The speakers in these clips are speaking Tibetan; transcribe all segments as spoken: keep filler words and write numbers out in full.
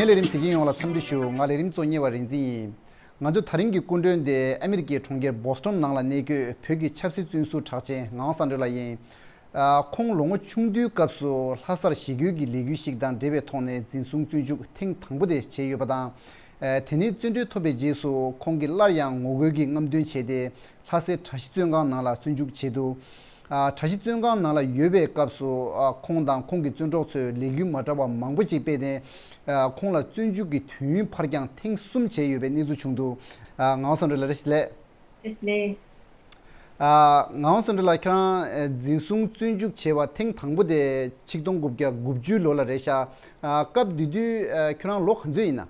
ལས་རིམ་གཟིགས་མཁན་ཡོངས་ལ་འཚམས་འདྲི་ཞུ། ང་ལས་རིམ་གཙོ་བོ་གཉེར་བ་རིག་འཛིན་ཡིན། ང་ཚོ་ད་རིང་གི་སྐུ་མགྲོན་དེ་ཨ་མི་རི་ཀའི་གྲོང་ཁྱེར་བྷོ་སི་ཊོན་ནང་ལ་གནས་འཁོད་བོད་ཀྱི་ཆབ་སྲིད་བཙོན་ཟུར་གྲགས་ཅན་ངག་དབང་བསམ་གྲུབ་ལགས་ཡིན། ཨ། ཁོང་ལོ་ངོ་ཆུང་དུས་སྐབས་སུ་ལྷ་སར་ཞི་རྒོལ་གྱི་ལས་འགུལ་ཞིག་དང་འབྲེལ་བའི་ཐོག་ནས་འཛིན་བཟུང་བཙོན་འཇུག་ཐེངས་དང་པོ་དེ་བྱས་ཡོད་པ་དང་། ཨ། དེ་ནས་བཙོན་གྲོལ་ཐོབ་པའི་རྗེས་སུ་ཁོང་གིས་སླར་ཡང་ངོ་རྒོལ་གྱི་རྔམ་སྟོན་བྱས་ཏེ། ལྷ་སའི་གྲྭ་བཞི་བཙོན་ཁང་ནང་ལ་བཙོན་འཇུག་བྱས་འདུག། ཨ། གྲྭ་བཞི་བཙོན་ཁང་ནང་ལ་ཡོད་པའི་སྐབས་སུ། ཨ། ཁོང་དང་ཁོང་གི་བཙོན་གྲོགས་ཚོས་ལས་འགུལ་མ་འདྲ་བ་མང་པོ་ཅིག་སྤེལ་ནས། ཨ། ཁོང་ལ་བཙོན་འཇུག་གི་དུས་ཡུན་ཕར་འགྱངས་ཐེངས་གསུམ་བྱས་ཡོད་པའི་གནས་ཚུལ་བྱུང་འདུག། ཨ། ངག་དབང་བསམ་གྲུབ་ལགས་བཀྲ་ཤིས་བདེ་ལེགས། བཀྲ་ཤིས་བདེ་ལེགས། ཨ། ངག་དབང་བསམ་གྲུབ་ལགས་ཁྱེད་རང་འཛིན་བཟུང་བཙོན་འཇུག་བྱས་པ་ཐེངས་དང་པོ་དེ་ཆིག་སྟོང་དགུ་བརྒྱ་དགུ་བཅུ་ལོ་ལ་རེད་ཤག། ཨ། སྐབས་དེ་དུས་ཁྱོད་རང་ལོ་ག་ཚོད་ཡིན་ན།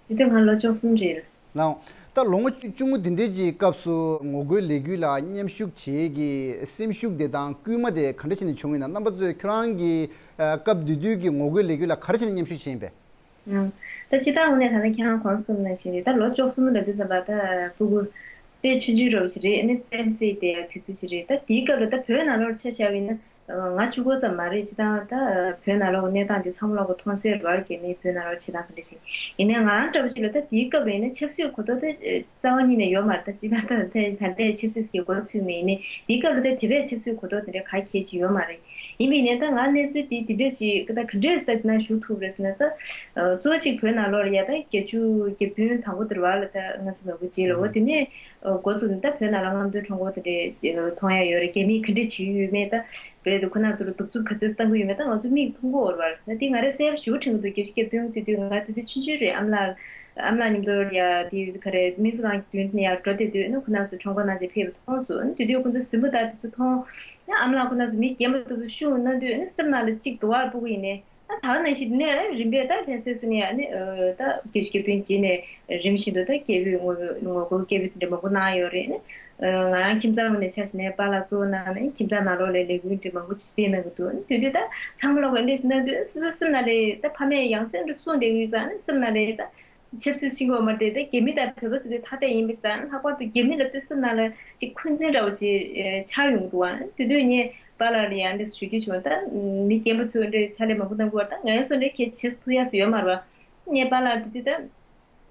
དེ་དུས་ང་ལོ་བཅུ་གསུམ་རེད། ལགས། ད་ལོ་ངོ་བཅུ་ཆུང་ངུ་དེ་འདྲའི་ཅིག་སྐབས་སུ་ངོ་རྒོལ་ལས་འགུལ་ལ་མཉམ་ཞུགས་བྱེད་ཀྱི་སེམས་ཤུགས་དེ་དང་སྐུལ་མ་དེ་ག་འདྲ་བྱས་ནས་བྱུང་ཡིན་ན། རྣམ་པ་ཚོས་ཁྱོད་རང་གི་ཨ། སྐབས་དེ་དུས་ཀྱི་ངོ་རྒོལ་ལས་འགུལ་ལ་ག་རེ་བྱས་ནས་མཉམ་ཞུགས་བྱས་ཡིན་པས། ཨང་། ད་སྤྱིར་བཏང་ངོས་ནས་ད་ལྟ་ཁྱེད་རང་གོང་གསུངས་ནང་བཞིན་རེད། ད་ལོ་བཅུ་གསུམ་ལབ་དུས་ཙམ་པ་ད་ཕྲུ་གུ་དཔེ་ཆུང་ཆུང་འདྲ་བོ་ཞིག་རེད། ཨ་ནི་བཙན་ཤེད་དེ་ཡང་དུས་ཚོད་ཞིག་རེད། ད་དེའི་སྐབས་ལ་ད་བོད་ནང་ལོགས་ཆ་བཞག་པ་ཡིན་ན། ང་གཅིག་པོ་ཙམ་མ་རེད། སྤྱིར་བཏང་ད་བོད་ནང་ལོགས་གནས་སྟངས་དེ་ཚང་མ་ལོགས་མཐོང་གསལ་རེད་པ། རྒྱ་མིས་བོད་ནང་ལོགས་བྱེད་སྟངས་ག་འདྲ་ཞིག་ཡིན་ནའི། ང་རང་འདྲ་བོ་ཞིག་ལ་ད་དེའི་སྐབས་ལ་ཡིན་ན་ཆབ་སྲིད་གོ་རྟོགས་དེ་རྩ་བ་ཉིད་ནས་ཡོད་མ་རེད། ད་སྤྱིར་བཏང་ད་ད་ལྟའི་ཆབ་སྲིད་ཀྱི་འགོ་ཚུགས་མེད། ཡིན་ནའི་དེའི་སྐབས་ལ་ད་དེ་བས་ཆབ་སྲིད་གོ་རྟོགས་དེ་འདྲ་ག་གེ་ཅིག་ཡོད་མ་རེད། ཡིན་པ་ཡིན་ནའི་ད་ང་གནས་ཚུལ་དེ་དེ་འདྲ་ཞིག་ད་ག་འདྲས་ད་ཅིག་ན་ཞུགས་ཐུབ་རེད་ཟེར་ན། ད་གཙོ་བོ་གཅིག་བོད་ནང་ལོགས་ལ་ཡ་ད་བརྒྱད་ཅུ་གྱ་བདུན་དང་པོ་དེར་བར་ལ་ད་ང་ཚོ་མང་པོ་བྱས་ལ། འོ་དེ་ནས་འགོ་བཙུགས་ནས་ད་བོད་ནང་ལ་རྔམ་སྟོན་ཁྲོམ་སྐོར་དེ་འདྲས་མཐོང་ཡ་ཡོད་རེད། རྒྱ་མིས་ག་འདྲས་བྱེད་ཀྱི་ཡོད་མེད། ད་བོད་དུ་ཁོ་ན་ཚོར་གདུག་རྩུབ་ག་ཚོད་བཏང་གི་ཡོད་མེད་ད་ང་ཚོ་མིག་མཐོང་གི་ཡོད་རེད་པ། ད་དེ་ང་རས་གསལ་པོ་ཞེ་པོ་དྲན་གྱི་འདུག། བརྒྱད་ཅུ་གྱ་བདུན་དེ་དུས་ང་དེ་དུས་ཆུང་ཆུང་རེད། ཨ་མ་ལགས་ཨ་མ་ལགས་མཉམ་དུ་ཡ་དེ་ག་རེ་མི་ཚེ་གང་བདུན་ནས་ཡར་འགྲོ་བསྡད་དུས་ནི་ཁོ་རྣམ་ཚོ་ཁྲོམ་སྐོར་གནང་བྱས་ཕེབས་པ་མཐོང་སོང་། ཨ་ནི་དེ་དུས་ཁོ་ཚོ་གཟིམ་པ་དང་དེ་ཚོ་མཐོང་ཡང་ཨ་མ་ལགས་ཁོ་རྣམ་ཚོ་མི་རྒན་པ་དེ་ཚོ་ཤུགས་གནང་དུས་ནི་སེམས་ནང་ལ་གཅིག་དུ་བར་སྤུ་གུ་ཡིན་ནའི་ཨ་ད་ག་ནང་བཞིན་དེ་ནས་རིམ་པས་ད་ལྷ་སའི་ནས་ཨ་ནི་ད་བརྒྱད་ཅུ་གྱ་བདུན་རྗེས་ནས་རིམ་བཞིན་དུ་ད་སྐད་འབོད་ངོ་ངོ་རྒོལ་སྐད་འབོད་དེ་འདྲ་མང་པོ་གནང་ཡོད་རེད། ཨ་ནི་ང་རང་ཁྱིམ་ཚང་ནང་ནས་ཆ་བཞག་ནས་པཱ་ལགས་གཙོ་བོ་གནང་ནས་ཁྱིམ་ཚང་ནང་ལོགས་ལ་ལས་འགུལ་འདྲ་མང་པོ་ཅིག་སྤེལ་གནང་གི་འདུག། ཨ་ནི་དེ་དུས་ད་ཚང་མ་ལོགས་ལ་ལས་གནང་དུས་སོ་སོའི་སེམས་ནང་ལ་ད་ཕ་མས་ཡང་སེ་འདྲ་གསུངས་བསྡད་ཀྱི་ཡོད་ཙང་ཨ་ནི་སེམས་ནང་ལ་ད། ཆབ་སྲིད་ཤེས་ཀྱི་ཡོད་མ་རེད་དེ། རྒྱ་མི་དང་བོད་པ་ཚོ་དེ་ཐ་དད་ཡིན་པ་ཞིག་དང་། ལྷག་པར་དུ་རྒྱ་མི་ལ་ལྟོས་ས་ན་ལ་ཅིག་འཁོན་འཛིན་འདྲ་བོ་ཅིག་ཨེ་འཆར་ཡོང་གི་འདུག་ཨ། དེ་དུས་ངས་པཱ་ལགས་ལ་ཡང་འདི་ཞུ་རྒྱུ་བྱུང་། ད་མི་རྒན་པ་ཚོས་འདྲའི་ཕྱག་ལས་མང་པོ་གནང་གི་ཡོད་རེད། ད་ང་ཡང་སོ་འདྲའི་གལ་ཆེ་ཐུག་ཡག་སུ་ཡོད་མ་རེད་པ། ངས་པཱ་ལགས་དེ་དུས་ད་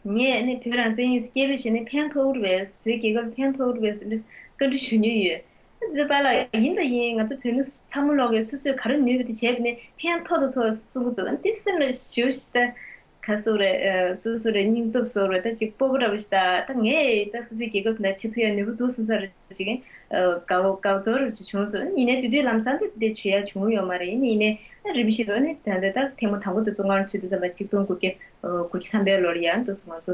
ངས་ནི་བོད་རང་བཙན་ཡིན་སྐད་འབོད་བྱས་ནས་ཕན་ཐོགས་རེད་པས། བོད་རྒྱལ་ཁབ་ཕན་ཐོགས་རེད་པས་འདི་བཀའ་འདྲི་ཞུ་མྱོང་ཡོད། འདི་པཱ་ལགས་ཡིན་ད་ཡིན། ང་ཚོ་བོད་མི་ཚང་མ་ལོག་གིས་སོ་སོས་ག་རེ་ནུས་པ་དེ་བྱས་པ་ནས་ཕན་ཐོགས་ད་ཐོགས་གསུང་གི་འདུག། འདི་སེམས་ལ་ཞེ་པོ་ཞིག་ད། ག་སོགས་རེད། ཨ་སོ་སོ་རེད། སྙིང་སྟོབས་སོགས་རེད། ད་ཅིག་སྤོབས་པ་འདྲ་བོ་ཞིག་ད། ད་ངས་ད་སོ་སོའི་རྒྱལ་ཁབ་དེ་ལ་བྱེད་ཐུབ་ཡ་ནུས་པ་འདུག་བསམ་ས་རེད། ཅིག་ཨ་དགའ་བོ་དགའ་ཚོར་རེ་ཅིག་བྱུང་སོང་། ཡིན་ནའི་དེ་དུས་ལམ་སང་དེ་དེ་བྱེད་ཡ་བྱུང་ཡོད་མ་རེད། ཡིན་ནའི་ཡིན་ནའི་རིམ་བཞིན་དུ་ནི་ད་ལྟ་ད་ཐེངས་མ་དང་པོ་དེ་བཙོན་ཁང་ཚུད་དུས་ཙམ་པ་ཆིག་སྟོང་དགུ་བརྒྱ་དགུ་བཅུ་ཐམ་པའི་ལོར་ཡང་འདུག་སོང་། ང་ཚོ་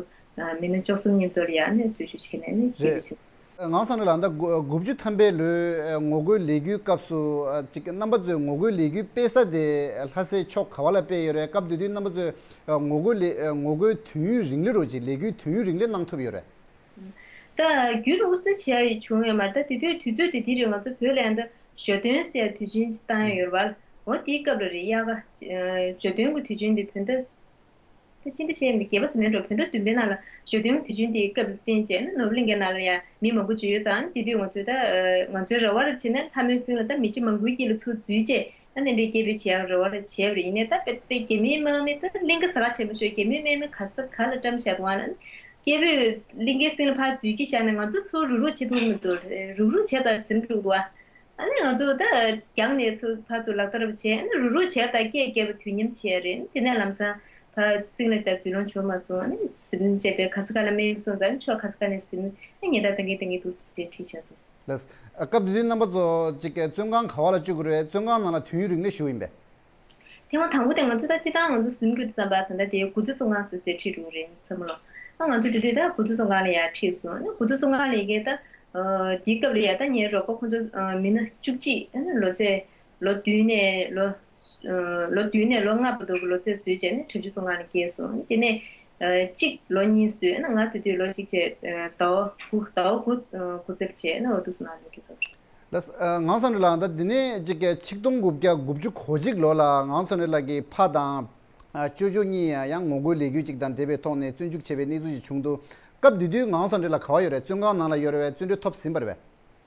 མི་སྣ་བཅུ་གསུམ་མཉམ་དུ་ལ་ཡང་ནི་འཛུལ་ཞུགས་བྱས་ནས་ནི་རེད། ཆིག་སྟོང་། ངག་དབང་བསམ་གྲུབ་ལགས། ད་དགུ་དགུ་བཅུ་ཐམ་པའི་ལོའི་ངོ་རྒོལ་ལས་འགུལ་སྐབས་སུ་ཅིག་རྣམ་པ་ཚོས་ངོ་རྒོལ་ལས་འགུལ་སྤེལ་ས་དེ་ལྷ་སའི་ཕྱོགས་ག་བ་ལ་སྤེལ་ཡོད་རེད། སྐབས་དེ་དུས་རྣམ་པ་ཚོས་ངོ་རྒོལ་ལས་ངོ་རྒོལ་དུས་ཡུན་རིང་ལེ་རོ་ཅིག་ལས་འགུལ་དུས་ཡུན་རིང་ལེ་གནང་ཐུབ་ཡོད་རེད། ད་རྒྱུན་དུ་དབུ་འཛུགས་བྱས་ཡ་བྱུང་ཡོད་མ་རེད། ད་དེ་དུས་དུས་ཚོད་དེ་དེ་རེད། ང་ཚོ་བོད་ལ་ཡང་ད་ཞོ་སྟོན་ཟེར་ཡ་དུས་ཆེན་ཞིག་བཏང་ཡ་ཡོད་རེད་བ། འོ་དེའི་སྐབས་ལ་རེད། དབྱར་ཁ་ཞོ་སྟོན་གྱི་དུས་ཆེན་དེ་བོད་ཟླ། ད་ཕྱི་ཟླ་བཞི་པའི་བརྒྱད་པ་ཟེར་ནའི་འགྲོ། བོད་ཟླ་བདུན་པའི་ནང་ལ་ཞོ་སྟོན་དུས་ཆེན་དེའི་སྐབས་ལ་བརྟེན་བྱས་ནས་ནོར་བུ་གླིང་གའི་ནང་ལ་ཡང་མི་མང་པོ་ཅིག་ཡོད་ཙང་། དེ་དུས་ང་ཚོས་ད་ང་ཚོའི་རེ་བ་རེ་བྱས་ནས་ལྷ་མོའི་གསེང་ལ་ད་མི་ལྕེ་མང་པོའི་དཀྱིལ་ལ་ཚུར་འཛུལ་བྱས་ཨ་ནི་འདྲའི་སྐད་འབོད་བྱེད་ཡག་རེ་བ་རེ་བྱས་པ་རེད། ཡིན་ནའི་ད་དཔེ་དེ་རྒྱ་མིའི་དམག་མི་ད་གླིང་ག་ཟ་ཁ་ཆེན་པོ་ཤོད། རྒྱ་མིའི་དམག་མི་ག་ས་ག་ལ་བཀྲམ་བཞག་འདུག་ཨ་ལ། སྐད་འབོད་གླིང་གའི་གསེང་ལ་ཕར་འཛུལ་གྱི་བཞག་ནས་ང་ཚོ་ཚུར་རུག་རུག་བྱེད་ཐུབ་མི་འདུག། རུག་རུག་བྱས་པ་ཟིན་འགྲོ་འདུག་ཨ། ཨ་ནི་ང་ཚོ་ད་རྒྱང་ནས་ཚུར་ཕར་ཚུར་ལག་བསྟར་བྱས། ཨ་ནི་རུག་རུག་བྱས་པ་དང་སྐད་རྒྱབ་པ་དུས་མཉམ་བྱས་རེད། དེ་ནས་ལམ་སང་ཕར་གསེང་ལ་ཞིག་ད་འཛུལ་ལོང་བྱུང་མ་སོང་། ཨ་ནི་ཟིན་བྱས་པའི་ག་ས་ག་ལ་སྨན་གཡོག་སོང་ཙང་ཕྱོགས་ག་ས་ག་ནས་ཟིན། ཨ་ཉེན་བརྡ་བཏང་གིན་བཏང་གིན་འདུག་ཟེར་བྲིས་བྱས་སོང་། ལགས། སྐབས་དེ་དུས་རྣམ་པ་ཚོ་ཅིག་བཙོན་ཁང་ག་བ་ལ་བཅུག་གི་རེད། བཙོན་ཁང་ནང་ལ་དུས་ཡུན་རིང་ལེ་ཞིག་ཡིན་པས། ཐེངས་མ་དང་པོ་དེ་ང་ཚོ་ད་སྤྱིར་བཏང་ང་ཚོ་ཟིན་དགོས་དུས་ཙམ་པ་ད་ལྟ་དེ་དགུ་རྩེ་བཙོན་ཁང་ཟེར་ཟེར་ཁྲིད་འགྲོ་གི་རེད་ཚང་མ་ལོ། ཨ་ང་ཚོ་དེ་དུས་ད་དགུ་རྩེ་བཙོན་ཁང་ལ་ཡར་ཁྲིད་སོང་། ཨ་ནི་དགུ་རྩེ་བཙོན་ཁང་ལ་ཡི་གེ་ད་དེའི་སྐབས་ལ་ཡ་ད་ངའི་རོགས་པ་ཁོང་ཚོ་མི་སྣ་བཅུ་གཅིག་ཨ་ནི་ལོ་ཚད་ལོ་བདུན་ནས་ལོ་ལོ་བདུན་ནས་ལོ་ལྔ་བར་དུ་གི་ལོ་ཚད་བཟོས་བྱས་ནས་ཁྲིམས་གཅོད་བཙོན་ཁང་ལ་བསྐྱལ་སོང་། དེ་ནས་གཅིག་ལོ་གཉིས་བཟོས། ཨ་ནི་ང་དེ་དུས་ལོ་གཅིག་བྱས་ཟླ་བ་དགུ་ཟླ་བ་དགུ་དགུ་རྩེར་བྱས་ཨ་ནི་འོ་འདུག་སེ་ནང་ལ་འགྲོ་དགོས། ལགས། ངག་དབང་བསམ་གྲུབ་ལགས། ད་འདི་ནས་ཅིག་ཆིག་སྟོང་དགུ་བརྒྱ་དགུ་བཅུ་གོ་གཅིག་ལོ་ལ་ངག་དབང་བསམ་གྲུབ་ལགས་ཀྱི་ཕ་དང་ཅོ་ཅོ་གཉིས་ཡང་ཡང་ངོ་རྒོལ་ལས་འགུལ་ཅིག་དང་འབྲེལ་བའི་ཐོག་ནས་བཙོན་འཇུག་བྱས་པའི་གནས་ཚུལ་ཞིག་བྱུང་འདུག། སྐབས་དེ་དུས་ངག་དབང་བསམ་གྲུབ་ལགས་ག་བ་ཡོད་རེད། བཙོན་ཁང་ནང་ལ་ཡོད་རེད་པས། བཙོན་གྲོལ་ཐོབ་ཟིན་པ་རེད་པས།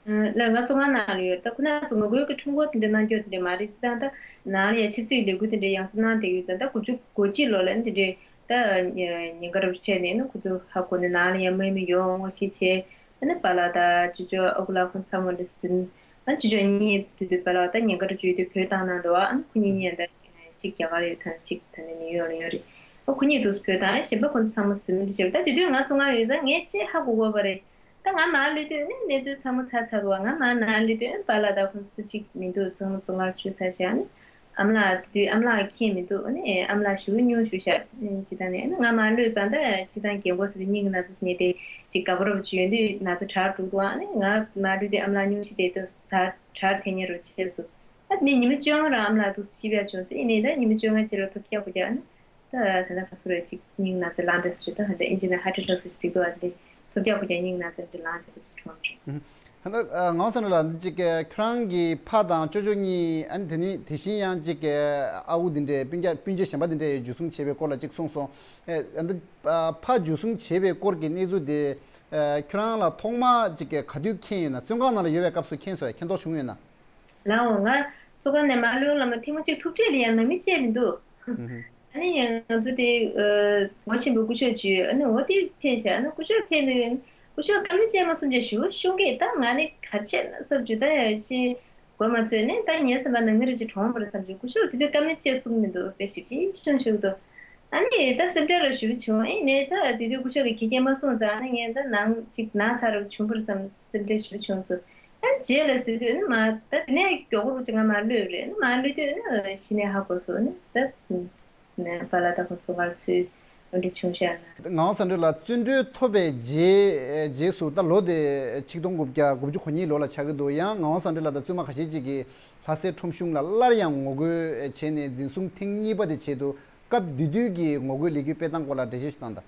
ལགས། ང་བཙོན་ཁང་ནང་ལ་ཡོད། ད་ཁོ་ན་ཚོ་ངོ་རྒོལ་གྱི་ཁྲོམ་སྐོར་དེ་འདྲ་གནང་རྒྱུ་དེ་འདྲ་མ་རེད། ད་ད་ནང་ལ་ཡང་ཆབ་སྲིད་ཀྱི་ལས་འགུལ་དེ་འདྲ་ཡང་སེ་གནང་བསྡད་ཡོད་ཙང་། ད་དགུ་བཅུ་གོ་གཅིག་ལོ་ལ་དེ་འདྲའི་ ད་ཉེན་ཁ་རུ་བྱས་ནས་ནི་ཁོ་ཚོ་ཧ་གོ་ནས་ནང་ལ་ཡང་མི་མི་ཡོང་ངོ་ཤེས་བྱས། ཨ་ནི་པཱ་ལགས་དང་ཅོ་ཅོ་ཨ་ཁུ་ལགས་ཁོང་ཚང་མ་འདི་ཟིན། ཨ་ཅོ་ཅོ་གཉིས་དུས་དུས་པཱ་ལགས་ད་ཉེན་ཁ་རུ་བྱས་དུས་བོད་བཏང་གནང་འདུག་ཨ་ནི་ཁོ་གཉིས་གཉིས་ད་གཅིག་རྒྱ་གར་ཡོད་དང་གཅིག་ད་ནི་ནིའུ་ཡོག་ལ་ཡོད་རེད། ཨ་ཁོ་གཉིས་དུས་བོད་དང་གཞན་པ་ཁོ་ཚོ་ཚང་མ་ཟིན་འདི་བྱས། ད་དུས་དུས་ང་ཚོ་ང་ཡོད་ཙང་ངས་ཅི་ཧ་གོ་དགོས་པ་རེད། ད་ང་མར་ལུས་དུས་ནི་གནས་ཚུལ་ཚང་མ་ཚར་ཚར་བ། ང་མར་ནང་ལུས་དུས་པཱ་ལགས་དང་ཁོང་ཚོ་གཅིག་མི་འདུག་ཚང་མ་ཚོང་ཁང་ཆུ་ཚར་བཞག་ནི། ཨ་མ་ལགས་དུས་ཨ་མ་ལགས་ཁྱེད་མི་འདུག་ནི་ཨ་མ་ལགས་ཞུ་སྙུང་ཞུ་བཞག་ཅི་ད་ནི་ང་མར་ལུས་ཙང་ད་ཅི་ད་རྒན་གོག་ཟེར་སྙིང་ན་ཚ་ཉེ་དེ་ཅིག་དགའ་པོ་རབ་ཅིག་ཡོད་དུས་ན་ཚ་དྲག་འགྲོ་འདུག་ཨ་ནི་ང་མར་ལུས་དུས་ཨ་མ་ལགས་སྙུང་ཞིག་དེ་དུས་ད་དྲག་ཐེ་ཉེ་རུ་བྱས་སོ། ད་ནི་ཉི་མ་བཅོ་ལྔ་རང་ཨ་མ་ལགས་དུས་ཤི་བ་བྱུང་སོ། ཡིན་ནའི་ད་ཉི་མ་བཅོ་ལྔ་ཕྱི་རུ་ཐུག་སྐྱག་པོ་རྒྱག་ནི། ད་ད་ལྟ་ཁ་སོ་རེ་གཅིག་སྙིང་ན་ཚ་ལངས་པའི་སུ་ད་ཧ་ད་ཨིན་ཇི་ནས་ཧ་ཏི་ཊོ་སི་སི་ཟེར་འདུག་ཨ་དེ་ཐུག་རྒྱག་ཁུ་རྒྱག་སྙིང་ན་ཚ་འདི་ལངས་ཚེ་དུས་སུ་གྲོངས་རེད། ཧ་ད་ངའོ་སན་རེ་ལ་འདི་གཅིག་ཁྱོད་རང་གི་ཕ་དང་ཅོ་ཅོ་གཉིས་ཨ་ནི་དེ་ནི་དེ་བཞིན་ཡང་གཅིག་ཨ་ཁུ་འདི་འདྲའི་སྤུན་ཀྱག་སྤུན་མཆེད་གཞན་པ་འདི་འདྲའི་འཇུ་བཟུང་བྱས་པའི་སྐོར་ལ་གཅིག་གསུངས་སོང་། ཨ་འདི་ཕ་འཇུ་བཟུང་བྱས་པའི་སྐོར་གྱི་གནས་ཚུལ་དེ་ཁྱོད་རང་ལ་ཐོག་མ་གཅིག་ག་དུས་མཁྱེན་ཡོད་ན། བཙོན་ཁང་ནང་ལ་ཡོད་པའི་སྐབས་སུ་མཁྱེན་སོང་ཡ། མཁྱེན་རྟོགས་བྱུང་ཡོད་ན། ལའོ་ང་ཚོ་ཁང་ནས་མ་ལོན་ལ་མ་ཐེངས་མ་གཅིག་ཐུག་འཕྲད་ལ་ཡང་ནང་མི་བཅས་མི་འདུག་ཨ་ནི་ཡང་ང་ཚོ་དེ་ངོ་ཤེས་པའི་སྐུ་ཞབས་ཅིག་ཡོད། ཨ་ནི་འོ་དེ་ཕེབས་ཤག་ཨ་ནི་སྐུ་ཞབས་ཕེབས་ནས་སྐུ་ཞབས་བཀའ་མོལ་བཅས་མ་གསུང་བྱས་ཞུ་ཤོང་གི། ད་ང་ནི་ག་རེ་བྱས་ན་བསམ་རྒྱུ་ད་ཡ་ཅི་གོ་མ་ཚོད་ནས་ད་ངའི་སེམས་པ་ནང་ངེ་རེ་ཅིག་གྲོངས་པ་རེད་བསམ་རྒྱུ། སྐུ་ཞབས་དེ་དུས་བཀའ་མོལ་བཅས་གསུང་མི་འདུག་དཔེ་ཞིབ་ཅིག་ཤོང་ཤོག་འདུག་ཨ་ནི་ད་སེམས་ཁྲལ་ར་ཞུ་བྱུང་། ཨེ་ནས་ད་དེ་དུས་སྐུ་ཞབས་ཀྱིས་གི་སྐད་མ་གསུངས་ཙང་ཨ་ནི་ངས་ད་ནང་ཅིག་ན་ཚ་རུ་བྱུང་པ་རེད་བསམ་སེམས་ཁྲལ་ཞུ་བྱུང་སོང་། ཨ་རྗེས་ལ་ཟེར་དུས་ནི་མ་ད་དེ་ནས་མགྱོགས་པོ་རུ་ཅིག་ང་མར་གློད་རེད། ནི་མར་གློད་དུས་ནི་གཞི་ནས་ཧ་གོ་སོང་། ནི་ད་ནས་པཱ་ལགས་ད་ཁོང་ཚོ་ང་ཚོའི་འོ་འདྲ་བྱུང་ཤག་ན། ངག་དབང་བསམ་གྲུབ་ལགས་བཙོན་གྲོལ་ཐོབ་པའི་རྗེས་རྗེས་སུ་ད་ལོ་དེ་ཆིག་སྟོང་དགུ་བརྒྱ་དགུ་བཅུ་གོ་གཉིས་ལོ་ལ་ཆགས་ཀྱི་འདུག་ཡང་ངག་དབང་བསམ་གྲུབ་ལགས་དང་བཙུན་མ་ཁ་ཤས་ཅིག་གིས་ལྷ་སའི་ཁྲོམ་གཞུང་ལ་སླར་ཡང་ངོ་རྒོལ་བྱས་ནས་འཛིན་བཟུང་ཐེངས་གཉིས་པ་དེ་བྱས་འདུག་སྐབས་དེ་དུས་ཀྱི་ངོ་རྒོལ་ལས་འགུལ་སྤེལ་སྟངས་སྐོར་ལ་འགྲེལ་བཤད་ཞིག་གནང་དང་།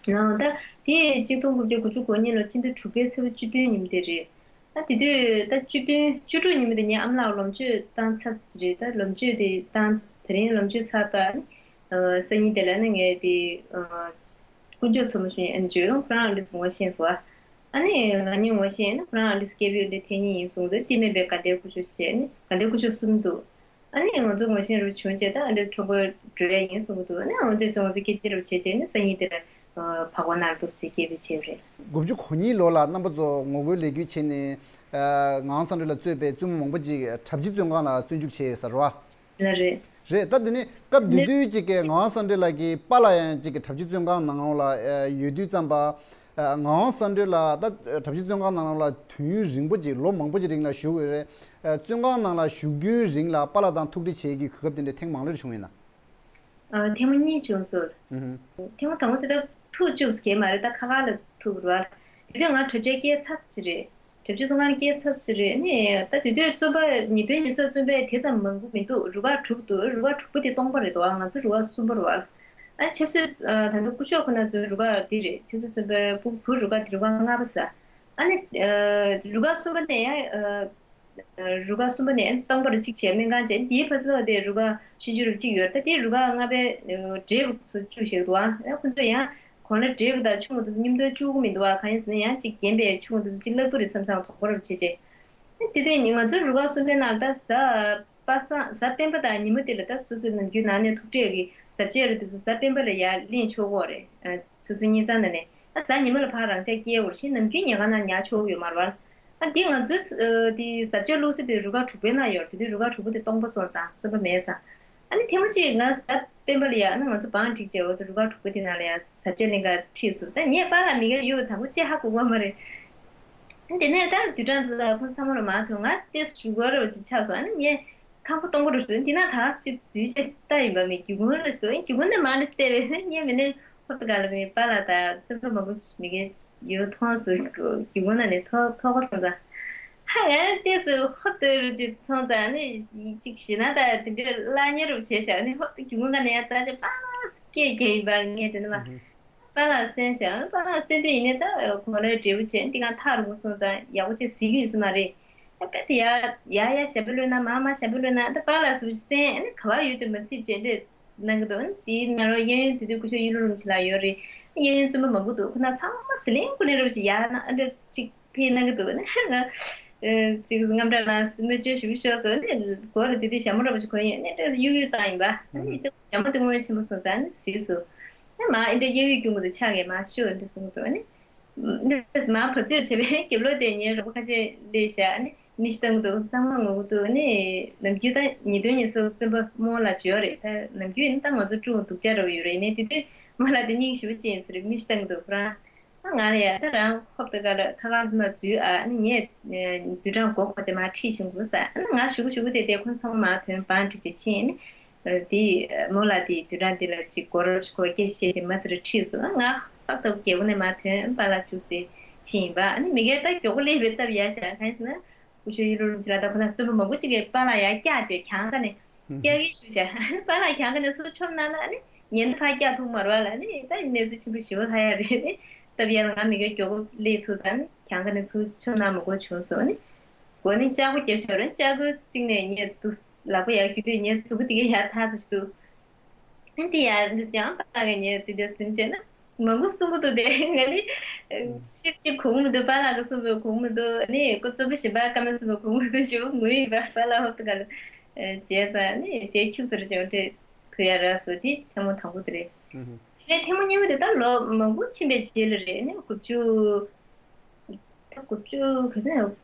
ཡང་ད་དེ་ཆིག་སྟོང་དགུ་བརྒྱ་དགུ་བཅུ་གོ་གཉིས་ལོ་སྤྱི་ཟླ་དྲུག་པའི་ཚེས་པ་བཅུ་བདུན་ཉིན་དེ་རེད། ད་དེ་དུས་ད་བཅུ་བདུན་བཅུ་དྲུག་ཉིན་མོ་དེ་ངའི་ཨ་མ་ལགས་ལོངས་སྤྱོད་བཏང་ཚར་ཟིན་རེད། ད་ལོངས་སྤྱོད་དེ་བཏང་དེ་རིང་ལོངས་སྤྱོད་ཚར་ད་ནི་སང་ཉིན་དེ་ལ་ནི་ངས་དེ་དཀོན་མཆོག་མཚོ་མོ་ཞུ་ཡིན། ཨ་ནི་ཇོ་ཡོང་ཁོ་རང་ཨ་འདྲས་སུ་ངོ་ཤེས་སོང་། ཨ་ནི་ང་གཉིས་ངོ་ཤེས་ནི་ཁོ་རང་ཨ་འདྲས་སུ་སྐྱེས་བུ་འདྲ་འཐེན་ཉིན་ཡིན་གསུངས་ཏེ་དེ་མིན་པའི་དགའ་ལྡན་སྐུ་ཞབས་བྱས་ནི་དགའ་ལྡན་སྐུ་ཞབས་གསུམ་འདུག་ཨ་ནི་ང་ཚོ་ངོ་ཤེས་རུ་བྱུང་བྱས་ད་ཨ་འདྲས་ཁྲོམ་སྐོར་འགྲོ་ཡ་ཡིན་གསུང་གི་འདུག་ཨ་ནི་ང་ཚོས་ཚོ་ང་ཚོ་སྐད་ཆ་རུ་བྱས་བྱས་ནི་སང་ཉིན་དེ་ལ། ཕག་པ་ནར་འདུག་སེ་སྐད་འབོད་བྱས་རེད། དགུ་བཅུ་གོ་གཉིས་ལོ་ལ་རྣམ་པ་ཚོ་ངོ་རྒོལ་ལས་འགུལ་བྱས་ནས་ངག་དབང་བསམ་གྲུབ་ལགས་གཙོས་པའི་བཙུན་མོ་མང་པོ་ཅིག་གྲྭ་བཞི་བཙོན་ཁང་ལ་བཙོན་འཇུག་བྱས་ཡོད་ས་རེད་བ། ལ་རེད། རེད། ད་དེ་ནི་སྐབས་དེ་དུས་ཅིག་གི་ངག་དབང་བསམ་གྲུབ་ལགས་ཀྱི་པཱ་ལགས་ཡང་ཅིག་གི་གྲྭ་བཞི་བཙོན་ཁང་ནང་ལོགས་ལ་ཡོད་དུས་ཙམ་པ། ངག་དབང་བསམ་གྲུབ་ལགས་ད་གྲྭ་བཞི་བཙོན་ཁང་ནང་ལོགས་ལ་དུས་ཡུན་རིང་པོ་ཅིག་ལོ་མང་པོ་ཅིག་རིང་ལ་བཞུགས་ཡོད་རེད། བཙོན་ཁང་ནང་ལ་བཞུགས་རྒྱུའི་རིང་ལ་པཱ་ལགས་དང་ཐུག་འཕྲད་བྱེད་ཀྱི་གོ་སྐབས་དེ་འདྲ་ཐེངས་མང་ལོས་བྱུང་ཡོད་ན། ཨ་ཐེངས་མ་གཉིས་བྱུང་སོང་། ཨུ་ཧུ། ཐེངས་མ་དང་པོ་དེ་ད་ཐུག་བཅུག་ཟེར་མ་རེད། ད་ཁ་ཁ་ལ་ཐུག་རེད་བ། དེ་དུས་ང་གྲྭ་ཆས་སྐྱེལ་ཚར་ཚར་རེད། གྲྭ་བཞི་བཙོན་ཁང་སྐྱེལ་ཚར་ཚར་རེད། ཨ་ནི་ད་དེ་དུས་བཙོན་པ་ཉིས་སྟོང་ཉི་ཤུ་བཙོན་པ་དེ་ཙམ་མང་པོ་མི་འདུག་རུ་ཁག་དྲུག་འདུག་རུ་ཁག་དྲུག་པ་དེ་སྟོང་པ་རེད་དོ། ང་ཚོ་རུ་ཁག་གསུམ་པ་རེད་བ། ཨ་ཆབ་སྲིད་ཨ་ད་ལྟ་སྐུ་ཞབས་ཁོ་ན་ཚོའི་རུ་ཁག་འདི་རེད། ཆབ་སྲིད་བཙོན་པའི་བུ་བུ་རུ་ཁག་དེ་རུ་ཁག་ལྔ་པ་ཟེར། ཨ་ནི་ཨ་རུ་ཁག་གསུམ་པ་ནས་ཡང་ཨ། རུ་ཁག་གསུམ་པ་ནས་སྟོང་པར་གཅིག་བྱས་སྨན་ཁང་བྱས། དེའི་ཕར་ཚུར་དེ་རུ་ཁག་ཆུང་ཆུང་རུ་གཅིག་ཡོད་རེད། ད་དེའི་རུ་ཁག་ལྔ་པའི་འབྲས་བུ་ཚོ་བཅུག་བཞག་འདུག་ཨ་ཁོ་ཚོ་ཡང་གོང་ལ་འབྲས་བུ་དང་ཆུང་བ་དེ་ཚོ་མཉམ་དུ་བཅུག་གི་མི་འདུག་ཨ་གང་ཡིན་ཟེར་ན་ཡང་གཅིག་རྒན་པའི་ཆུང་བ་དེ་ཚོ་གཅིག་ལྷག་པོ་རེད་བསམ་བསམ་དོགས་པ་རུ་བྱས་བྱས། དེ་དུས་ང་ཚོའི་རུ་ཁག་གསུམ་པའི་ནང་ད་གཟའ་པ་སངས་གཟའ་སྤེན་པ་དང་ཉི་མ་དེ་ལ་ད་སོ་སོའི་ནམ་རྒྱུན་ནང་ནས་ཐུག་འཕྲད་ཀྱི་གཟབ་རྒྱས་རེད། དེ་ཚོ་གཟའ་སྤེན་པ་ལ་ཡར་ལེན་ཆོག་གི་རེད། སོ་སོའི་ཉིན་མཚན་ནང་ནས་ད་གཟའ་ཉི་མ་ལ་ཕར་རང་འཇགས་སྐྱེལ་དགོས་རེད། ནམ་རྒྱུན་ཉལ་ཁང་ནང་ཉལ་ཆོག་གི་ཡོད་མ་རེད་བ། ཨ་འདི་ང་ཚོའི་ཨ་དེ་གཟབ་རྒྱས་སློབ་གསོ་དེ་རུ་ཁག་དྲུག་པའི་ནང་ཡོད་རེད། དེ་དུས་རུ་ཁག་དྲུག་པ་དེ་སྟོང་པ་སོང་ཙང་བཙོན་པ་མེད་ཙང་། ཨ་ནི་ཐེངས་མ་གཅིག་ང་གཟའ་སྤེན་པ་ལ་ཡ་ཨ་ནི་ང་ཚོ་བང་སྒྲིག་བྱས་འོ་དེ་རུ་ཁག་དྲུག་པ་དེ་ནང་ལ་ཡ་གཟབ་རྒྱས་ལེན་ག་ཁྲིད་སོང་། ད་ངས་པཱ་ལགས་མི་སྒེར་ཡོད་དང་པོ་ཅི་ཧ་གོ་གོ་མ་རེད། ཨ་དེ་ནས་ད་དུས་གྲངས་འདི་ལ་ཁོང་ཚང་མ་ལ་མ་ཐོན་ང་ཏེས་ཞུ་གོ་རེ་བ་ཅིག་ཆགས་སོང་། ཨ་ནི་ངས་ཁང་པ་སྟོང་པ་རུ་ཞུ་འདི་ན་ག་ཅིག་འཛུལ་བྱས་ལྟ་ཡིན་པ་མི་རྒྱུ་ཀུན་ལ་ཞུ་རྒྱུ་ཀུན་ནས་མ་ལ་བལྟས་པས་ངས་མི་ནས་ཧོབ་ཏེ་ག་ལ་མི་པཱ་ལགས་ད་བཙོན་པ་མང་པོ་མི་སྒེར། ཡོད་མཐོང་སོང་། རྒྱུ་མགོ་ན་ནས་ཐོ་ཐོ་གོ་སོང་ཙང་། ཧ་ཡང་ཏོག་ཙམ་ཧོབ་ཏེ་རུ་ཅིག་མཐོང་ཙང་ནི་ཅིག་ཞེ་ན་ད་དེ་འདྲའི་བརླག་ཉེ་རུ་བྱས་ཤག་ནི་ཧོབ་ཏེ་རྒྱུ་མགོ་ན་ནས་ཡང་ཙང་ཅིག་པཱ་ལགས་སྐད་རྒྱག་ཡིན་པར་ངས་དྲན་ན་མ། པཱ་ལགས་གསན་ཤག་པཱ་ལགས་གསན་དུས་ཡིན་ནའི་ད་གོང་རོལ་འབྲས་བུ་བྱས་འདི་གང་ཐག་རིང་པོ་སོང་ཙང་ཡག་པོ་ཅིག་གཟིགས་ཀྱི་ཡོད་ས་མ་རེད། ད་དཔེ་དེ་ཡ་ཡ་ཡ་ཞབས་པ་བློས་ན་མ་མ་ཞབས་པ་བློས་ན་ད་པཱ་ལགས་སུ་གསན་ནི་ག་བ་ཡོད་དུ་མ་སྲིད་བྱས་འདྲ། གནང་གི་འདུག་དེའི་ནང་ལོགས་གཡས་གཡོན་དེ་དུས་སྐུ་ཞབས་གཡུ་ལོ་རིན་པོ་ཆེ་ལགས་ཡོད་རེད། གཡས་གཡོན་བཙུན་པ་མང་པོ་འདུག་ཁོ་ན་ཚང་མ་ཟི་ལིང་ཀུ་ལིང་རེད་བ། ཅིག་ཡར་ན་ཨ་འདྲ་ཅིག་ཕེབས་གནང་གི་འདུག་ནི་ང་ཅིག་རྔམ་དྲག་ལ་སྨོས་ཅི་ཞུ་ཤོག་ཟེར་ནས་མགོ་ལ་དེ་དུས་ཞྭ་མོ་འདྲ་པོ་ཞིག་གོན་ཡོད་ནས་ཨ་འདྲ་གཡུག་གཡུག་བཏང་ཡིན་པ། ཨ་ནི་ཞྭ་མོ་དེ་སྔོན་ཆེན་པོ་སོང་ཙང་ནི་གཟིགས་སོང་། ཨ་མ་ཨེ་འདྲ་གཡས་གཡོན་སྐྱོང་གི་འདུག་ཕྱག་གིས་མ་ཤོད་ཨེ་འདྲ་གསུང་གི་འདུག་ཨ་ནི། འདི་མ་བབས་ཚོད་བྱས་པས་རྒྱབ་ལོགས་དེ་ངའི་རོགས་པ་ཁ་ཤས་སླེབས་ཤག་ཨ་ནི་མི་ཤི་བཏང་གི་འདུག་གཙང་མ་ངུ་གི་འདུག་ཨ་ནི་ནམ་རྒྱུན་ད་ཉིས་སྟོན་ཉི་ཤུ་བཙོན་པ་རྨོ་ལགས་བྱོས་རེད། ད་ནམ་རྒྱུན་ཡིན་ད་ང་ཚོ་ཀྲུང་སྡུག་ཅག་འདྲ་བོ་ཡོད་རེད། ཡིན་ནའི་དེ་དུས་རྨོ་ལགས་དེ་སྙིང་ཞེ་པོ་ཅིག་ཡིན་ཟེར་མི་ཤི་བཏང་གི་འདུག་ཁོ་རང་། ཨ་ང་ལ་ཡ་ད་རང་ཧོབ་ཏེ་ག་ལ་ཐ་ཁང་ནང་འཛུལ་ཨ་ནི་ངས་བདུན་ཕྲག་མགོ་འཁོར་ཏེ་མར་ཁྲིད་ཕྱིན་དགོས་ས། ཨ་ནི་ང་ཞུ་གི་ཞུ་གི་དེ་དེ་ཁོང་ཚང་མ་མར་ཐོན་བང་བསྒྲིགས་ཏེ་ཕྱིན་ནི། དེ་རྨོ་ལགས་དེ་བདུན་ཕྲག་འདི་ལ་ཅིག་སྒོར་ཁོ་སྐད་བཤད་དེ་མ་ཟེར་ཁྲིད་སོང་། ཨ་ང་སག་ཐབ་རྒྱལ་པོ་ནས་མར་ཐོན་པཱ་ལགས་བཅུག་སྟེ་ཕྱིན་ཡིན་པ། ཨ་ནི་མི་སྒེར་ད་མགྱོགས་པོ་སླེབས་པའི་སྟབས་ཡག་ཤག་གང་ཡིན་ཟེར་ན། སྐུ་ཞབས་ཡེ་ལོ་རིན་ཆེན་ལགས་ད་ཁོ་ན་བཙོན་པ་མང་པོ་ཅིག་གིས་པཱ་ལགས་ཡར་བཀྱགས་བྱས་གྱང་ཁ་ནས་བཀྱག་གིན་བཞུགས་བྱས། པཱ་ལགས་གྱང་ཁ་ནས་ཚུར་མཆོངས་གནང་ན་ཨ་ནི་ཉན་ད་ཕར་བཀྱག་ཐུབ་མ་རེད་པཱ་ལགས། ཨ་ནི་ད་གནས་ཚུལ་ཆེན་པོ་ཞེ་པོ་ལྷག་ཡ་རེད། ཨ་ནི་སྟབས་ཡག་ལ་ང་མི་སྒེར་མགྱོགས་པོ་སླེབས་ཐུབ་ཙང་ཨ་ནི་གྱང་ཁ་ནས་ཚུར་མཆོངས་གནང་མ་དགོས་བྱུང་སོང་། ཨ་ནི་སྒོ་ནས་ལྕགས་སྒོ་བརྒྱབ་བཞག་རེད། ལྕགས་སྒོའི་རྩིག་ནས་ངས་འདུག་ལག་པ་ཡར་བརྒྱུད་དུས་ངའི་མཛུ་གུ་དེ་གའི་ཡར་ཐག་ཚ་ཞིག་འདུག་ཨ་ནི་དེ་ཡར་འདི་ཡང་པཱ་ལགས་ཀྱིས་ངས་དེ་འདྲ་ཟིན་བྱས་ན་མང་པོ་གསུང་གི་འདུག་དེ་ང་ནི་ཨ་ཅིག་ཅིག་གོ་གི་མི་འདུག་པཱ་ལགས་ཀྱིས་གསུངས་པ་གོ་གི་མི་འདུག་ཨ་ནི་ཁོ་བཙོན་པ་གཞན་པ་ཀ་མེད་གསུངས་པ་གོ་གི་མི་འདུག་ཞེ་པོ་ངུས་ཡིན་པ། པཱ་ལགས་ཧོབ་ཏེ་ག་ལ་བྱས་ཙང་ཨ་ནི་དེ་ཁྱུག་ཙམ་རེ་བྱས་འདྲ་ཐུབ་ཡ་རག་སོང་། དེ་ཐེངས་མ་དང་པོ་དེ་རེད། དེ་ནས་ཐེངས་མ་གཉིས་པ་དེ་ད་ལོ་མང་པོ་ཕྱིན་པའི་རྗེས་ལ་རེད། ཨ་ནི་དགུ་བཅུ་ད་དགུ་བཅུ་ག་ཚོད་ཡོད།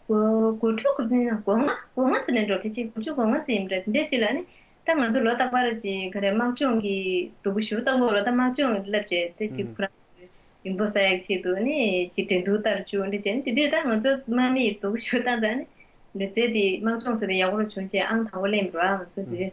དགུ་དགུ་དྲུག་དགུ་བདུན་དགུ་ལྔ་དགུ་ལྔ་ཙམ་ནས་འགྲོ་ཕལ་ཆེར་དགུ་བཅུ་གོ་ལྔ་ཙམ་ཡིན་པ་འདྲ། དེ་འདྲའི་རྗེས་ལ་ནི་ད་ང་ཚོ་ལོ་རྟག་པར་ཅིག་ག་རེ་དམག་སྦྱོང་གི་སྡུག་པོ་ཞེ་པོ་བཏང་གི་ཡོད་རེད། ད་དམག་སྦྱོང་བསླབ་བྱས་དེ་ཅིག་ཁོ་རང་ཡུན་བོ་ཟ་ཡག་ཆེད་དུ་ནི་ཅིག་འགྲན་བསྡུར་ལྟར་བཅུག་འདྲ་བྱས་ནི་དེ་དུས་ད་ང་ཚོ་དམག་མི་ཡི་སྡུག་པོ་ཞེ་པོ་བཏང་ཙང་ནི་ལུས་རྩལ་དེ་དམག་སྦྱོང་བཟོས་ཏེ་ཡག་པོ་རུ་བྱུང་བྱས་ཨང་དང་པོ་ལེན་པ་རེད་པ། ང་ཚོ་དེ་དུས།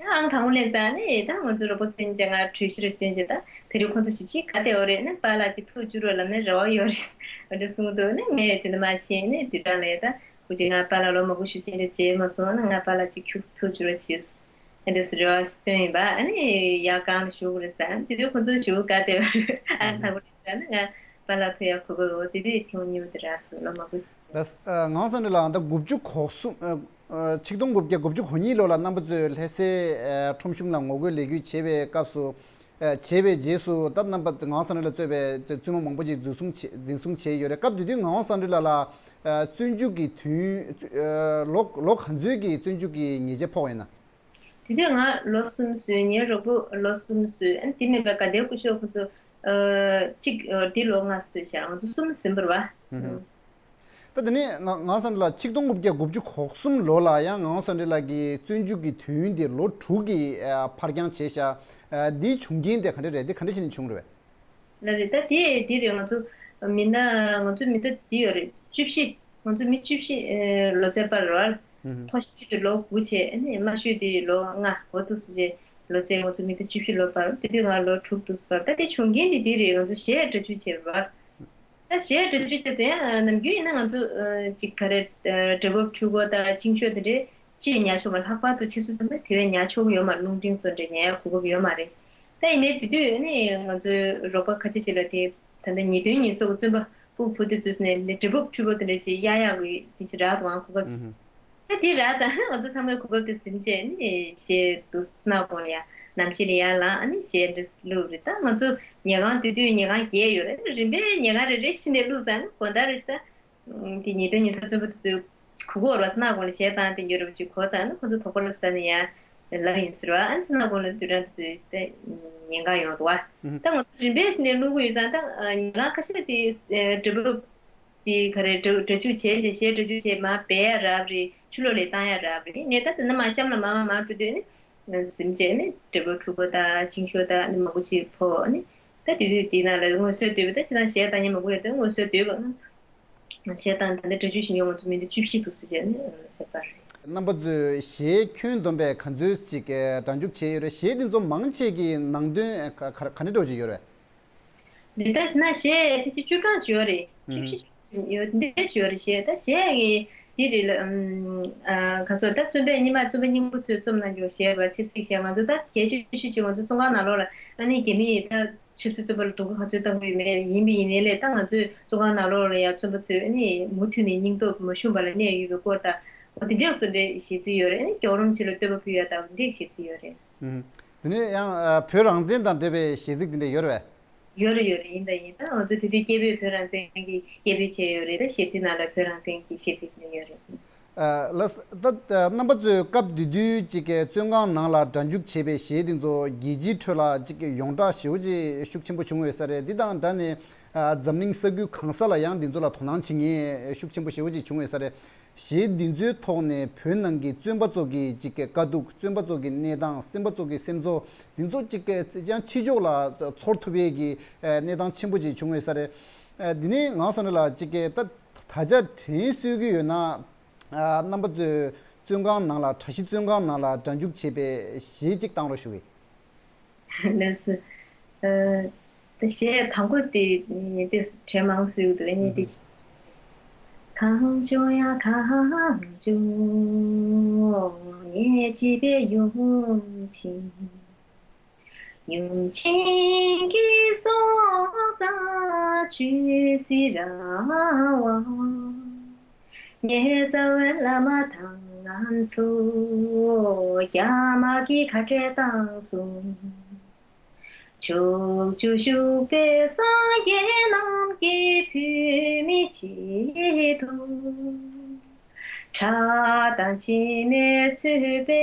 ཡང་ཨང་དང་པོ་ལེན་ཙང་ནི་ད་ང་ཚོ་རོགས་པ་ཚོ་གཉིས་ཀྱིས་ང་གྲོས་གཞི་རེ་བཏོན་བྱས། ད་དེ་རིང་ཁོང་ཚོ་ཞིབ་ཕྱིའི་ག་བལྟས་ཡོད་རེད། ནི་པཱ་ལགས་ཀྱིས་ཐུགས་བཅུག་རོགས་ལབ་ན་རེ་བ་ཡོད་རེད་ཨ་འདྲ་གསུངས་འདུག་ནི་ངས་དེ་འདྲ་མ་བྱས་ནི་དུས་གྲངས་ལས་ད་ཁོ་ཅིག་ང་པཱ་ལགས་ལོ་མང་པོ་ཞིག་ཅིག་འདྲ་བྱས་མ་སོང་། ནི་ང་པཱ་ལགས་ཀྱིས་ཁྱུག་ཐུགས་བཅུག་རོགས་བྱས་ཨ་འདྲ་སེ་རེ་བ་ཞིག་བཏོན་ཡིན་པ། ཨ་ནི་ཡར་སྒང་ལ་བཞུགས་རེད་ཟེར། དེ་དུས་ཁོ་ཚོ་ཞེ་པོ་ག་བལྟས་ཡོད་རེད། ཨང་དང་པོ་ལེན་ཙང་ནི་ང་པཱ་ལགས་ཐུག་ཡག་གོ་སྐབས་ཡོད། དེ་དུས་ཐེངས་མ་གཉིས་པ་དེ་རག་སོང་། ལོ་མང་པོ་ཞིག་ལགས། ཨ་ངག་དབང་བསམ་འགྲུབ་ལགས་ད་དགུ་བཅུ་གོ་གསུམ་ཨ་ཨ་ཆིག་སྟོང་དགུ་བརྒྱ་དགུ་བཅུ་གོ་གཉིས་ལོ་ལ་རྣམ་པ་ཚོས་ལྷ་སའི་ཨ་ཁྲོམ་གཞུང་ལ་ངོ་རྒོལ་ལས་འགུལ་བྱས་པའི་སྐབས་སུ་ཨ་བྱས་པའི་རྗེས་སུ་ད་རྣམ་པ་ངག་དབང་བསམ་འགྲུབ་ལ་གཙོས་པའི་བཙུན་མ་མང་པོ་ཅིག་འཛིན་བཟུང་བྱས་འཛིན་བཟུང་བྱས་ཡོད་རེད། སྐབས་དེ་དུས་ངག་དབང་བསམ་འགྲུབ་ལགས་ལ་ཨ་བཙོན་འཇུག་གི་དུས་ཨ་ལོ་ལོ་ག་ཚོད་ཀྱི་བཙོན་འཇུག་གི་ཉེས་ཆད་ཕོག་ཡོད་ན། དེ་དུས་ང་ལོ་གསུམ་བཟོས། ངའི་རོགས་པོ་ལོ་གསུམ་བཟོས། ཨ་དེ་མིན་པའི་དགའ་ལྡན་སྐུ་ཞབས་ཁོ་ཚོ་ཨ་གཅིག་ཨ་དེ་ལོ་ལྔ་བཟོས་ཤག་ང་ཚོ་གསུམ་ཟིན་པ་རེད་པ། ཨུ་ཧུམ། ད་དེ་ནས་ང་ངག་དབང་བསམ་འགྲུབ་ལགས་ཆིག་སྟོང་དགུ་བརྒྱ་དགུ་བཅུ་གོ་གསུམ་ལོ་ལ་ཡང་ངག་དབང་བསམ་འགྲུབ་ལགས་ཀྱི་བཙོན་འཇུག་གི་དུས་ཡུན་དེ་ལོ་དྲུག་གི་ཨ་ཕར་འགྱངས་བྱས་ཤག་ཨ་འདིའི་བྱུང་རྐྱེན་དེ་ག་འདྲ་རེད། འདི་ག་འདྲ་བྱས་ནས་བྱུང་རེད་པས། ལགས་རེད། ད་དེ་དེ་རེད། ང་ཚོ་མི་སྣ་ང་ཚོ་མི་སྣ་འདི་ཡོད་རེད། བཅུ་བཞི། ང་ཚོ་མི་བཅུ་བཞི་ཨེ་ལོ་ཙཱའི་པར་རོལ། ཨུ་ཧུམ། མཐོ་ཤོས་དེ་ལོ་དགུ་བྱས། ཨ་ནི་དམའ་ཤོས་དེ་ལོ་ལྔ་འོ་འདུག་སེ་བྱས་ལོ་ཙཱའི་ང་ཚོ་མི་སྣ་བཅུ་བཞི་ལོ་པར། དེ་དུས་ང་ལོ་དྲུག་འདུག་སེ་པར། ད་དེ་བྱུང་རྐྱེན་དེ་དེ་རེད། ང་ཚོ་གཞས་སྒྲ་སྒྱུར་བྱས་པར། ད་གཞས་སྒྲ་སྒྱུར་བྱས་ཏེ་ཡང་ནམ་རྒྱུན་ཡིན་ན་ང་ཚོ་ཨ་ཅིག་ག་རེ་ཨ་སྒྲ་ཕབ་འཕྲུལ་འཁོར་དང་ཆིང་ཤོ་དེ་འདྲའི་ཅིག་ཉར་ཆོག་པ། ལྷག་པར་དུ་ཆབ་སྲིད་བཙོན་པ་དེ་བས་ཉར་ཆོག་གི་ཡོད་མ་རེད། རླུང་འཕྲིན་སོགས་འདྲ་ཉར་ཡག་གོ་སྐབས་ཡོད་མ་རེད། ད་ཡིན་ནའི་དེ་དུས་ནི་ང་ཚོའི་རོགས་པ་ཁ་ཤས་ཅིག་ལ་དེ་ད་ལྟ་ཉིས་སྟོན་ཉིས་གསུམ་གྱི་བཙོན་པ་ཕུད་ཕུད་དུས་ཚོད་ནས་སྒྲ་ཕབ་འཕྲུལ་འཁོར་དེ་འདྲ་ཅིག་གཡར་ཡག་གི་དེ་ཅིག་རག་འདུག་ཨང་གོ་སྐབས་ཅིག་ཨུ་ཧུམ། ད་དེ་རག་ཙང་ང་ཚོ་ཚང་མས་གོ་སྐབས་དེ་ཟིན་བྱས་ནི་གཞས་འདུག་སེ་སྣ་ཁོང་ལ་ཡར་ནམ་ཞིག་ལ་ཡར་ལངས། ཨ་ནི་གཞས་འདི་བླུགས་རེད། ད་ང་ཚོ་ཉལ་ཁང་དེ་དུས་ཉལ་ཁང་བརྒྱད་ཡོད་རེད། རིམ་པས་ཉལ་ཁང་རེ་རེ་བཞིན་ནས་བླུགས་ཙང་ནི་དགོང་དག་རེད་ཤག་དེ་ཉིས་སྟོན་ཉིས་གསུམ་བཙོན་པ་དེ་ཚོས་གོ་གོ་ར་སྣ་ཁོང་ལ་གཞས་བཏང་དེ་འགྱུར་བ་ཅིག་གོ་ཙང་ནི་ཁོ་ཚོ་དོགས་པ་ལབ་ས་ནས་ཡར་ལངས་ཡིན་ཟེར་བ། ཨ་ནི་སྣ་ཁོང་ལ་དུས་རང་དེ་ཚོས་དེ་ཉན་ག་ཡོང་འདུག་བ། ཨུ་ཧུམ། ད་ང་ཚོ་རིམ་པས་བཞིན་ནས་བླུག་གི་ཡོད་ཙང་ད་ཉལ་ཁང་ཁ་ཤས་དེ་སྒྲ་ཕབ་དེ་ག་རེ་སྒྲ་སྒྲ་འཇུག་བྱས་བྱས་གཞས་སྒྲ་འཇུག་བྱས་མར་སྦས་ཡ་རག་རེད། ཕྱི་ལོགས་ལ་བཏང་ཡ་རག་རེད། ངས་ད་དེ་ནས་མར་གཤམ་ལ་མར་མར་མར་འགྲོ་དུས་ནི་ཟིན་བྱས་ནི་སྒྲ་ཕབ་འཕྲུལ་འཁོར་དང་ཆིང་ཤོ་དང་ནི་མང་པོ་ཅིག་ཕོག་ནི། ད་དེ་དུས་དེའི་ནང་ལ་དངོས་སུ་སྡོད་པ་ད་ཁྱེད་རང་གཞས་བཏང་མཁན་མང་པོ་ཡོད་དེ་དངོས་སུ་སྡོད་པ་ན། གཞས་བཏང་ད་ལྟ་སྒྲ་འཇུག་བྱེད་མཁན་ང་ཚོ་མི་འདི་བཅུ་བཞི་འདུག་ཟེར་བྱས་ནས་བཤད་པ་རེད། རྣམ་པ་ཚོས་གཞས་ཁྱོན་བསྡོམས་པས་ག་ཚོད་ཅིག་སྒྲ་འཇུག་བྱས་ཡོད་རེད། གཞས་འདི་ཚོ་མང་ཆེ་གི་ནང་དོན་ག་ག་ག་འདྲ་འདྲ་བོ་ཅིག་ཡོད་རེད། འདི་ལྟར་ན་གཞས་ཕལ་ཆེར་བཅུ་གྲངས་ཅིག་ཡོད་རེད། བཅུ་བཞི་ཡོད་འདི་འདྲ་ཅིག་ཡོད་རེད། གཞས་ད་གཞས་ཀྱི་འདི་རེད་ལ་ཨམ་ཨ་ག་སོ་ད་བཙོན་པས་སྔོན་མ་བཙོན་པ་རྙིང་པ་ཚོས་རྩོམ་གནང་རྒྱུ་གཞས་རེད་བ། ཆབ་སྲིད་གཞས་ང་ཚོ་ད་གལ་ཆེ་ཤོས་ཅིག་ང་ཚོ་བཙོན་ཁང་ནང་ལོགས་ལ་ཨ་ནི་རྒྱ་མིས་ད། ཆབ་སྲིད་བཙོན་པ་ལ་སྡུག་པོ་ག་ཚོད་བཏང་གི་ཡོད་མེད་ཡིན་པ་ཡིན་ནའི་ལས་ད་ང་ཚོའི་བཙོན་ཁང་ནང་ལོགས་ལ་ཡང་བཙོན་པ་ཚོས་ནི་མུ་མཐུད་ནས་སྙིང་སྟོབས་མ་ཞུམ་པ་ལ་གནས་ཡོད་པའི་སྐོར་དང་འོ་དེ་འདྲས་སོགས་འདྲའི་གཞས་ཚིག་ཡོད་རེད། ནི་རྒྱལ་བ་རིན་པོ་ཆེ་ལ་བསྟོད་པ་ཕུལ་ཡ་དང་འདྲའི་གཞས་ཚིག་ཡོད་རེད། ཨུམ། དེ་ནས་ཡང་ཨ་བོད་རང་བཙན་དང་འབྲེལ་བའི་གཞས་ཚིག་དེ་འདྲ་ཡོད་རེད་པས། ཡོད་རེད་ཡོད་རེད། ཡིན་དང་ཡིན་ད་ང་ཚོ་དེ་དུས་སྐད་འབོད་བོད་རང་བཙན་གྱི་སྐད་འབོད་བྱས་ཡོད་རེད། ད་གཞས་ཚིག་ནང་ལ་བོད་རང་བཙན་གྱི་གཞས་ཚིག་དེ་འདྲ་ཡོད་རེད། ལགས། ད་རྣམ་པ་ཚོས་སྐབས་དེ་དུས་ཅིག་གི་བཙོན་ཁང་ནང་ལ་སྒྲ་འཇུག་བྱས་པའི་གཞས་དེ་ཚོ་རྒྱལ་སྤྱིའི་ཁྲོད་ལ་ཅིག་གི་ཡོངས་གྲགས་ཞེ་པོ་ཅིག་ཤུགས་ཆེན་པོ་བྱུང་ཡོད་ས་རེད། འདི་དང་སྦྲགས་ནས་འཛམ་གླིང་ས་ཁུལ་གང་ས་ལ་ཡང་འདི་ཚོ་ལ་དོ་སྣང་བྱེད་མཁན་ཤུགས་ཆེན་པོ་ཞེ་པོ་ཅིག་བྱུང་ཡོད་ས་རེད། གཞས་འདི་ཚོའི་ཐོག་ནས་བོད་ནང་གི་བཙོན་པ་ཚོ་གི་ཅིག་གི་དཀའ་སྡུག་བཙོན་པ་ཚོ་གི་གནས་སྟངས་སེམས་པ་ཚོ་གི་སེམས་ཚོར་འདི་ཚོ་ཅིག་གི་ཡང་ཕྱི་ཕྱོགས་ལ་ཚོར་ཐུབ་པའི་གི་གནས་སྟངས་ཆེན་པོ་ཅིག་བྱུང་ཡོད་ས་རེད། འདི་ནས་ངག་དབང་བསམ་གྲུབ་ལགས་ཅིག་གི་ད་ད་ཆ་དྲན་གསོས་ཀྱི་ཡོད་ན། རྣམ་པ་ཚོས་བཙོན་ཁང་ནང་ལ་གྲྭ་བཞི་བཙོན་ཁང་ནང་ལ་སྒྲ་འཇུག་བྱས་པའི་གཞས་གཅིག་བཏང་རོགས་ཞུ་གི། ལགས་སོ། ད་གཞས་དང་པོ་དེ་ངས་དེ་དྲན་མ་སོང་ཟེར་གྱི་འདུག་ངས་དེ། གངས་ལྗོངས་ཡ་གངས་ལྗོངས། ངའི་བྱིས་པའི་ཡུམ་ཆེན། ཡུམ་ཆེན་གྱི་སྲོག་རྩ་ཆུད་ཟོས་ར་བ། ངའི་རྩ་བའི་བླ་མ་དང་ང་ཚོ་རྒྱ་དམར་གྱི་ཁ་བྲལ་བཏང་སོང་། ཕྱོགས་བཅུ་བཞུགས་པའི་སངས་རྒྱས་རྣམས་ཀྱིས་བོད་མིའི་ཆེད་དུ། ཁྲག་དང་མཆི་མས་མཆོད་པའི་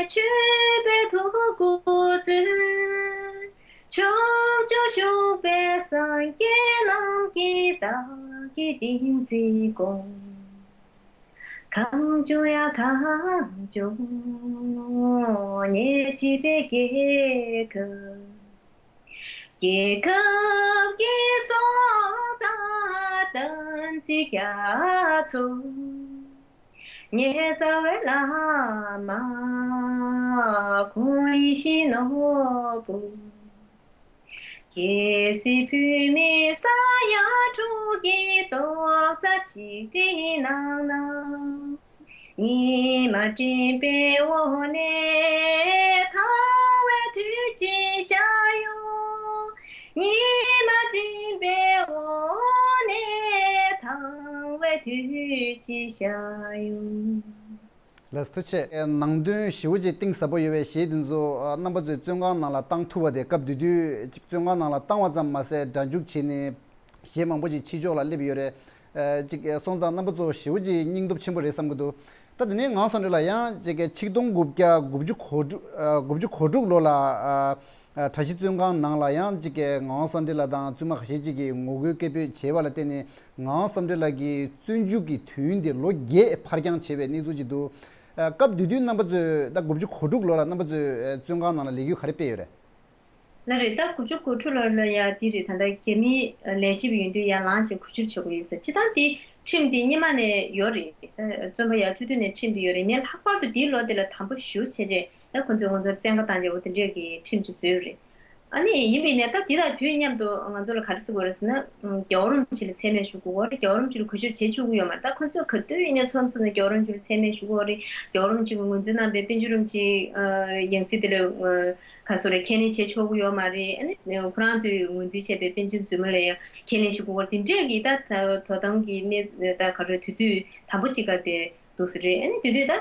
མཆོད་པའི་ཐུགས་ཁུར་མཛོད། ཕྱོགས་བཅུ་བཞུགས་པའི་སངས་རྒྱས་རྣམས་ཀྱིས་བདག་གི་བསྟན་འཛིན་སྐོང་། གངས་ལྗོངས་ཡ་གངས་ལྗོངས། ངའི་བྱིས་པའི་རྒྱལ་ཁབ། རྒྱལ་ཁབ་ཀྱི་སྲོག་དང་བསྟན་འཛིན་རྒྱ་མཚོ། ངའི་རྩ་བའི་བླ་མ་ཁོང་ཡིད་བཞིན་ནོར་བུ། གལ་སྲིད་བོད་མི་ས་ཡ་དྲུག་གི་རྡོག་རྩ་གཅིག་སྒྲིལ་གནང་ན། ཉི་མ་སྤྲིན་པའི་འོག་ནས་དྭངས་པའི་དུས་ཅིག་ཤར་ཡོང་། ཉི་མ་སྤྲིན་པའི་འོག་ནས་དྭངས་པའི་དུས་ཅིག་ཤར་ཡོང་། ལགས་སོ། ཐུགས་རྗེ་ཆེ། ནང་དོན་ཞེ་པོ་ཅིག་གཏིང་ཟབ་པོ་ཡོད་པའི་གཞས་འདི་ཚོ་རྣམ་པ་ཚོས་བཙོན་ཁང་ནང་ལ་བཏང་ཐུབ་པ་དེ་སྐབས་དེ་དུས་ཅིག་བཙོན་ཁང་ནང་ལ་བཏང་བ་ཙམ་མ་ཟད་སྒྲ་འཇུག་བྱས་ནས་གཞས་མང་པོ་ཅིག་ཕྱི་ཕྱོགས་ལ་སླེབས་ཡོད་རེད། ཅིག་སོང་ཙང་རྣམ་པ་ཚོ་ཞེ་པོ་ཅིག་སྙིང་སྟོབས་ཆེན་པོ་རེད་བསམ་གྱི་འདུག་ད་དེ་ནས་ངག་དབང་བསམ་གྲུབ་ལགས་ཡང་ཅིག་གི་ཆིག་སྟོང་དགུ་བརྒྱ་དགུ་བཅུ་གོ་དྲུག་དགུ་བཅུ་གོ་དྲུག་ལོ་ལ་གྲྭ་བཞི་བཙོན་ཁང་ནང་ལ་ཡང་ཅིག་གི་ངག་དབང་བསམ་གྲུབ་ལགས་དང་བཙུན་མ་ཁ་ཤས་ཅིག་གིས་ངོ་རྒོལ་སྐད་འབོད་བྱས་པ་ལ་བརྟེན་ནས་ངག་དབང་བསམ་གྲུབ་ལགས་ཀྱི་བཙོན་འཇུག་གི་དུས་ཡུན་དེ་ལོ་བརྒྱད་ཕར་འགྱངས་བྱས་པའི་གནས་ཚུལ་ཅིག་འདུག་སྐབས་དེ་དུས་རྣམ་པ་ཚོས་ད་དགུ་བཅུ་གོ་དྲུག་ལོ་ལ་རྣམ་པ་ཚོས་བཙོན་ཁང་ནང་ལ་ལས་འགུལ་ག་རེ་སྤེལ་ཡོད་རེད། ལགས་རེད། ད་དགུ་བཅུ་གོ་དྲུག་ལོ་ལ་ཡ་འདི་རེད། ད་ལྟ་རྒྱ་མིའི་ལས་བྱེད་པ་ཡིན་དུས་ཡ་ལངས་བྱས་གོ་བསྡུར་བྱེད་དགོས་ཡོད་ས། སྤྱིར་བཏང་འདི་ཁྲིམས་འདི་སྔོན་མ་ནས་ཡོད་རེད། ད་བཙོན་པ་ཡར་བཅུག་དུས་ནས་ཁྲིམས་འདི་ཡོད་རེད། ངས་ལྷག་པར་དུ་འདིའི་ལོ་འདི་ལ་དམ་པོ་ཞེ་པོ་བྱས་རྗེས་ད་ཁོ་ཚོས་ང་ཚོར་བཙན་བཀའ་བཏང་བྱས་འོ་དེ་འདྲས་ཀྱི་ཁྲིམས་ཅིག་བཟོས་ཡོད་རེད། ཨ་ནི་ཡིན་པས་ནས་ད་འདི་དང་དུས་མཉམ་དུ་ང་ཚོ་ལ་ག་རེ་ཟེར་དགོས་རེད་ཟེར་ན། རྒྱལ་བ་རིན་པོ་ཆེ་ལ་མཚན་སྨད་ཞུ་དགོས་རེད། རྒྱལ་བ་རིན་པོ་ཆེ་ལ་གུས་ཞབས་བྱེད་བཅུག་གི་ཡོད་མ་རེད། ད་ཁོ་ཚོས་ག་དུས་ཡིན་ནའི་ཚོགས་འདུ་ཚོགས་ནས་རྒྱལ་བ་རིན་པོ་ཆེ་ལ་མཚན་སྨད་ཞུ་དགོས་རེད། རྒྱལ་བ་རིན་པོ་ཆེ་གི་ངོས་འཛིན་གནང་པའི་པཎ་ཆེན་རིན་པོ་ཆེའི་ཡང་སྲིད་དེ་ལ་ག་སོ་རེད། ཁས་ལེན་བྱེད་ཆོག་གི་ཡོད་མ་རེད། ཨ་ནི་ཁོ་རང་ཚོས་ངོས་འཛིན་བྱས་པའི་པཎ་ཆེན་རྫུན་མ་ལ་ཡང་ཁས་ལེན་ཞུ་དགོས་རེད། དེ་འདྲས་ཀྱི་ད་དོ་དམ་གྱི་གནས་ད་ག་རེ་དུས་ཚོད་དམ་པོ་ཅིག་ག་དེ་འདུག་ས་རེད། ཨ་ནི་དེ་དུས་ད།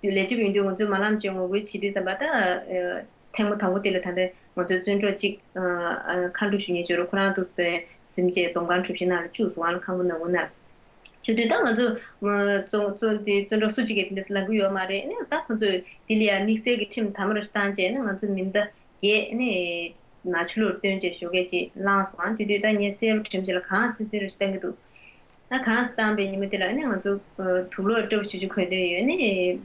ལས་བྱེད་པ་ཡིན་དུས་ང་ཚོས་མ་ལངས་བྱས་ངོ་རྒོལ་བྱེད་དུས་ཙམ་པ་ད། ཐེངས་མ་དང་པོ་དེ་ལ་ད་ལྟ་ང་ཚོའི་བཙོན་གྲོགས་གཅིག་མཁའ་འགྲོ་ཞུ་མཁན་ཅིག་ཡོད་རེད། ཁོ་རང་འདུག་སེ་གཟིམ་བྱས་སྡོང་རྐང་གྲུ་བཞི་ནང་ལ་བཅུག་སོང་། ཨ་ལ་ཁང་པ་ནང་ཁུག་ནང་ལ་བཅུག་དུས་ད་ང་ཚོ་བཙོན་བཙོན་དེ་བཙོན་གྲོགས་སུ་གཅིག་གིས་དེ་འདྲ་ལབ་ཀྱི་ཡོད་མ་རེད། ཨ་ནི་ད་ཁོ་ཚོས་དེ་ལ་ཡང་དམིགས་བསལ་གྱི་ཁྲིམས་དམ་པོ་ཞིག་བཏང་བྱས་ནས་ང་ཚོ་མི་ཟླ་བརྒྱད་ནས་ནང་ཆུ་ལོག་བཏོན་བྱས་ཞོགས་ཀས་ཅིག་བླངས་སོང་། ཨ་དེ་དུས་ད་ངས་གསལ་པོ་དྲན་བྱས་ལ་གངས་སིལ་སིལ་རེ་ཞིག་བཏང་གི་འདུག་ད་གང་ཟག་བཏང་པའི་ཉིན་མོ་དེ་ལ་ཨ་ནི་ང་ཚོ་དུག་ལོག་སྤྲ་བོ་ཞུ་རྒྱུ་གོན་དོན་ཡོད་ནི་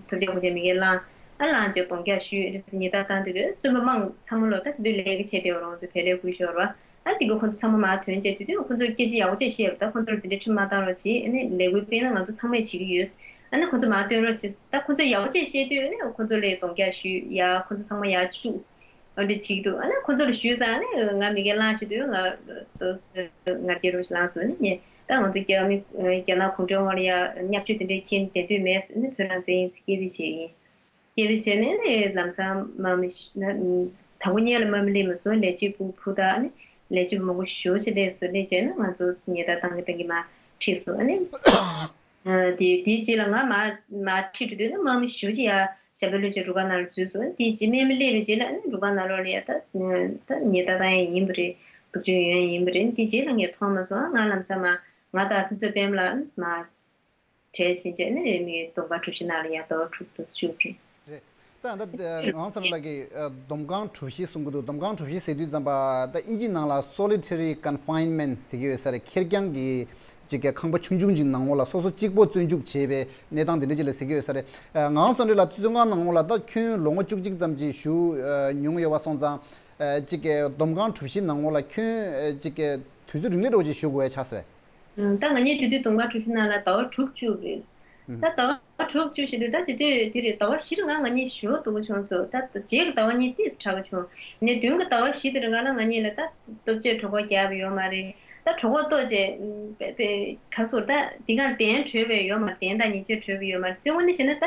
དུར་རྒྱག་གུ་རྒྱག་མི་གའི་ལང་ཨ་ལང་ཅེ་གདོང་རྒྱག་ཞུས་ཉི་ཟླ་བཏང་དུས་བཙོན་པ་མང་ཚང་མ་ལོ་ད་དེ་དུས་ལས་ཀ་བྱས་བསྡད་པ་རང་ཚོ་བལ་ལས་ཁུར་ཤོར་བ་ཨ་དེ་ག་ཁོ་ཚོ་ཚང་མ་མར་ཐོན་བྱས་དུས་དུས་ཁོ་ཚོར་སྐད་ཆ་ཡག་པོ་བྱས་བཤད་པ་ད་ཁོ་ཚོར་དེ་འདྲའི་ཁྲིམས་མ་བཏང་རོགས་བྱེད་ཨ་ནི་ལས་འགུལ་སྤེལ་ན་ང་ཚོ་ཚང་མས་བྱེད་ཀྱི་ཡོད་ཨ་ནི་ཁོ་ཚོ་མར་སྟོན་རོགས་བྱེད་ད་ཁོ་ཚོ་ཡག་པོ་བྱས་བཤད་དུས་ཨ་ནི་ཁོ་ཚོ་ལ་གདོང་རྒྱག་ཞུས་ཡ་ཁོ་ཚོ་ཚང་མ་ཡར་བཅུག་ཨ་འདྲ་བྱེད་ཀྱི་འདུག་ཨ་ནི་ཁོ་ཚོ་ལ་ཞུས་ཙང་ཨ་ནི་ང་མི་སྒེར་ལངས་ཤི་དུས་ང་ང་རྒྱལ་རུ་ལངས་སོང་ནི་ངས་ད་ང་ཚོ་རྒྱ་མི་རྒྱ་ནག་གུང་ཁྲན་དབར་ལ་ཡ་བརྙས་བཅོས་དེ་འདྲའི་མཁྱེན་བསྡད་དུས་མེད་ནི་ཁྱོད་རང་ཚོ་ཡིན་སྐད་འབོད་བྱས་ཡིན། སྐད་འབོད་བྱས་ནས་ནི་ལམ་སང་མ་མི་ཤི་ན་དང་པོ་སྔོན་ལ་མ་མི་ལེན་མ་སོང་ལས་བྱེད་པུ་ཕུ་དང་ནི་ལས་བྱེད་མང་པོ་ཞུ་ཅི་ལས་སུ་ལས་བྱས་ན་ང་ཚོ་ཉེ་ད་བཏང་གི་བཏང་གི་མ་ཁྲིད་སོང་ཨ་ནི། དེ་དེའི་རྗེས་ལ་ང་མར་མར་ཁྲིད་འགྲོ་དུས་ནི་དམག་མི་ཞེ་པོ་ཅིག་ཡར་ཞབས་པད་བློ་ཅན་རུ་ཁག་ནང་ལ་འཛུལ་སོང་། དེའི་རྗེས་དམག་མི་སླེབས་པའི་རྗེས་ལ་ནི་རུ་ཁག་ནང་ལོགས་ལ་ཡ་ད་ད་ཉེ་ད་ད་ཡང་ཡིན་པ་རེད། སྡུག་སྦྱོང་ཡོད་ཡིན་པ་རེད། དེའི་རྗེས་ལ་ངས་མཐོང་མ་སོང་། ང་ལམ་སང་མ་ང་དང་ཕུན་ཚོགས་དཔལ་མོ་ལགས་མར་ བྲལ་ཕྱིན་བྱས་ནས་མི་སྡོམ་ཁང་གྲུ་བཞི་ནང་ལ་ཡང་ཟླ་བ་དྲུག་ཏུ་བཅུག་རེད། རེད། ད་ད་ངག་དབང་བསམ་འགྲུབ་ལགས་ཀྱིས་ཨ་སྡོམ་ཁང་གྲུ་བཞི་གསུང་གི་འདུག་སྡོམ་ཁང་གྲུ་བཞི་ཟེར་དུས་ཙམ་པ་ད་ཨིན་ཇིའི་ནང་ལ་solitary confinement ཟེར་གྱི་ཡོད་ས་རེད། ཁེར་རྐྱང་གི་ཅིག་གི་ཁང་པ་ཆུང་ཆུང་ཅིག་ནང་ལོགས་ལ་སོ་སོ་གཅིག་པོ་བཙོན་འཇུག་བྱས་པའི་གནས་སྟངས་དེ་འདྲ་ཅིག་ལ་ཟེར་གྱི་ཡོད་ས་རེད། ཨ་ངག་དབང་བསམ་འགྲུབ་ལགས་བཙོན་ཁང་ནང་ལོགས་ལ་ད་ཁྱོན་ལོ་ངོ་བཅུ་གཅིག་ཙམ་ཅིག་བཞུགས་ཨ་མྱོང་ཡོད་པ་སོང་ཙང་ཨ་ཅིག་གི་སྡོམ་ཁང་གྲུ་བཞི་ནང་ལོགས་ལ་ཁྱོན་ཨ་ཅིག་གི་དུས་ཚོད་རིང་ལེ་འདྲ་བོ་ཅིག་བཞུགས་དགོས་ཡ་ཆགས་སོང་། ད་ང་གཉིས་དེ་དུས་སྡོམ་ཁང་གྲུ་བཞི་ནང་ལ་ཟླ་བ་དྲུག་བཅུ་རེད། ད་ཟླ་བ་དྲུག་བཅུ་ཞེས་དུས་ད་དེ་དུས་དེ་རེད། ཟླ་བ་བཞི་རིང་ང་ང་གཉིས་བཞུགས་འདུག་བྱུང་སོང་། ད་རྗེས་ཀྱི་ཟླ་བ་གཉིས་ཏོག་ཙམ་དྲག་བྱུང་། ནས་མདུན་གྱི་ཟླ་བ་བཞི་དེ་རིང་ང་ལ་ང་གཉིས་ལ་ད་སྟོབས་ཆེ་གྲོད་ཁོག་རྒྱགས་པ་ཡོད་མ་རེད། ད་གྲོད་ཁོག་ལྟོགས་བྱས་པའི་ག་སོར་ད་འདི་གར་གདན་བྲོས་པའི་ཡོད་མ་རེད། གདན་དང་ཉལ་ཆས་བྲོས་པའི་ཡོད་མ་རེད། དེ་དངོས་གནས་བྱས་ན་ད་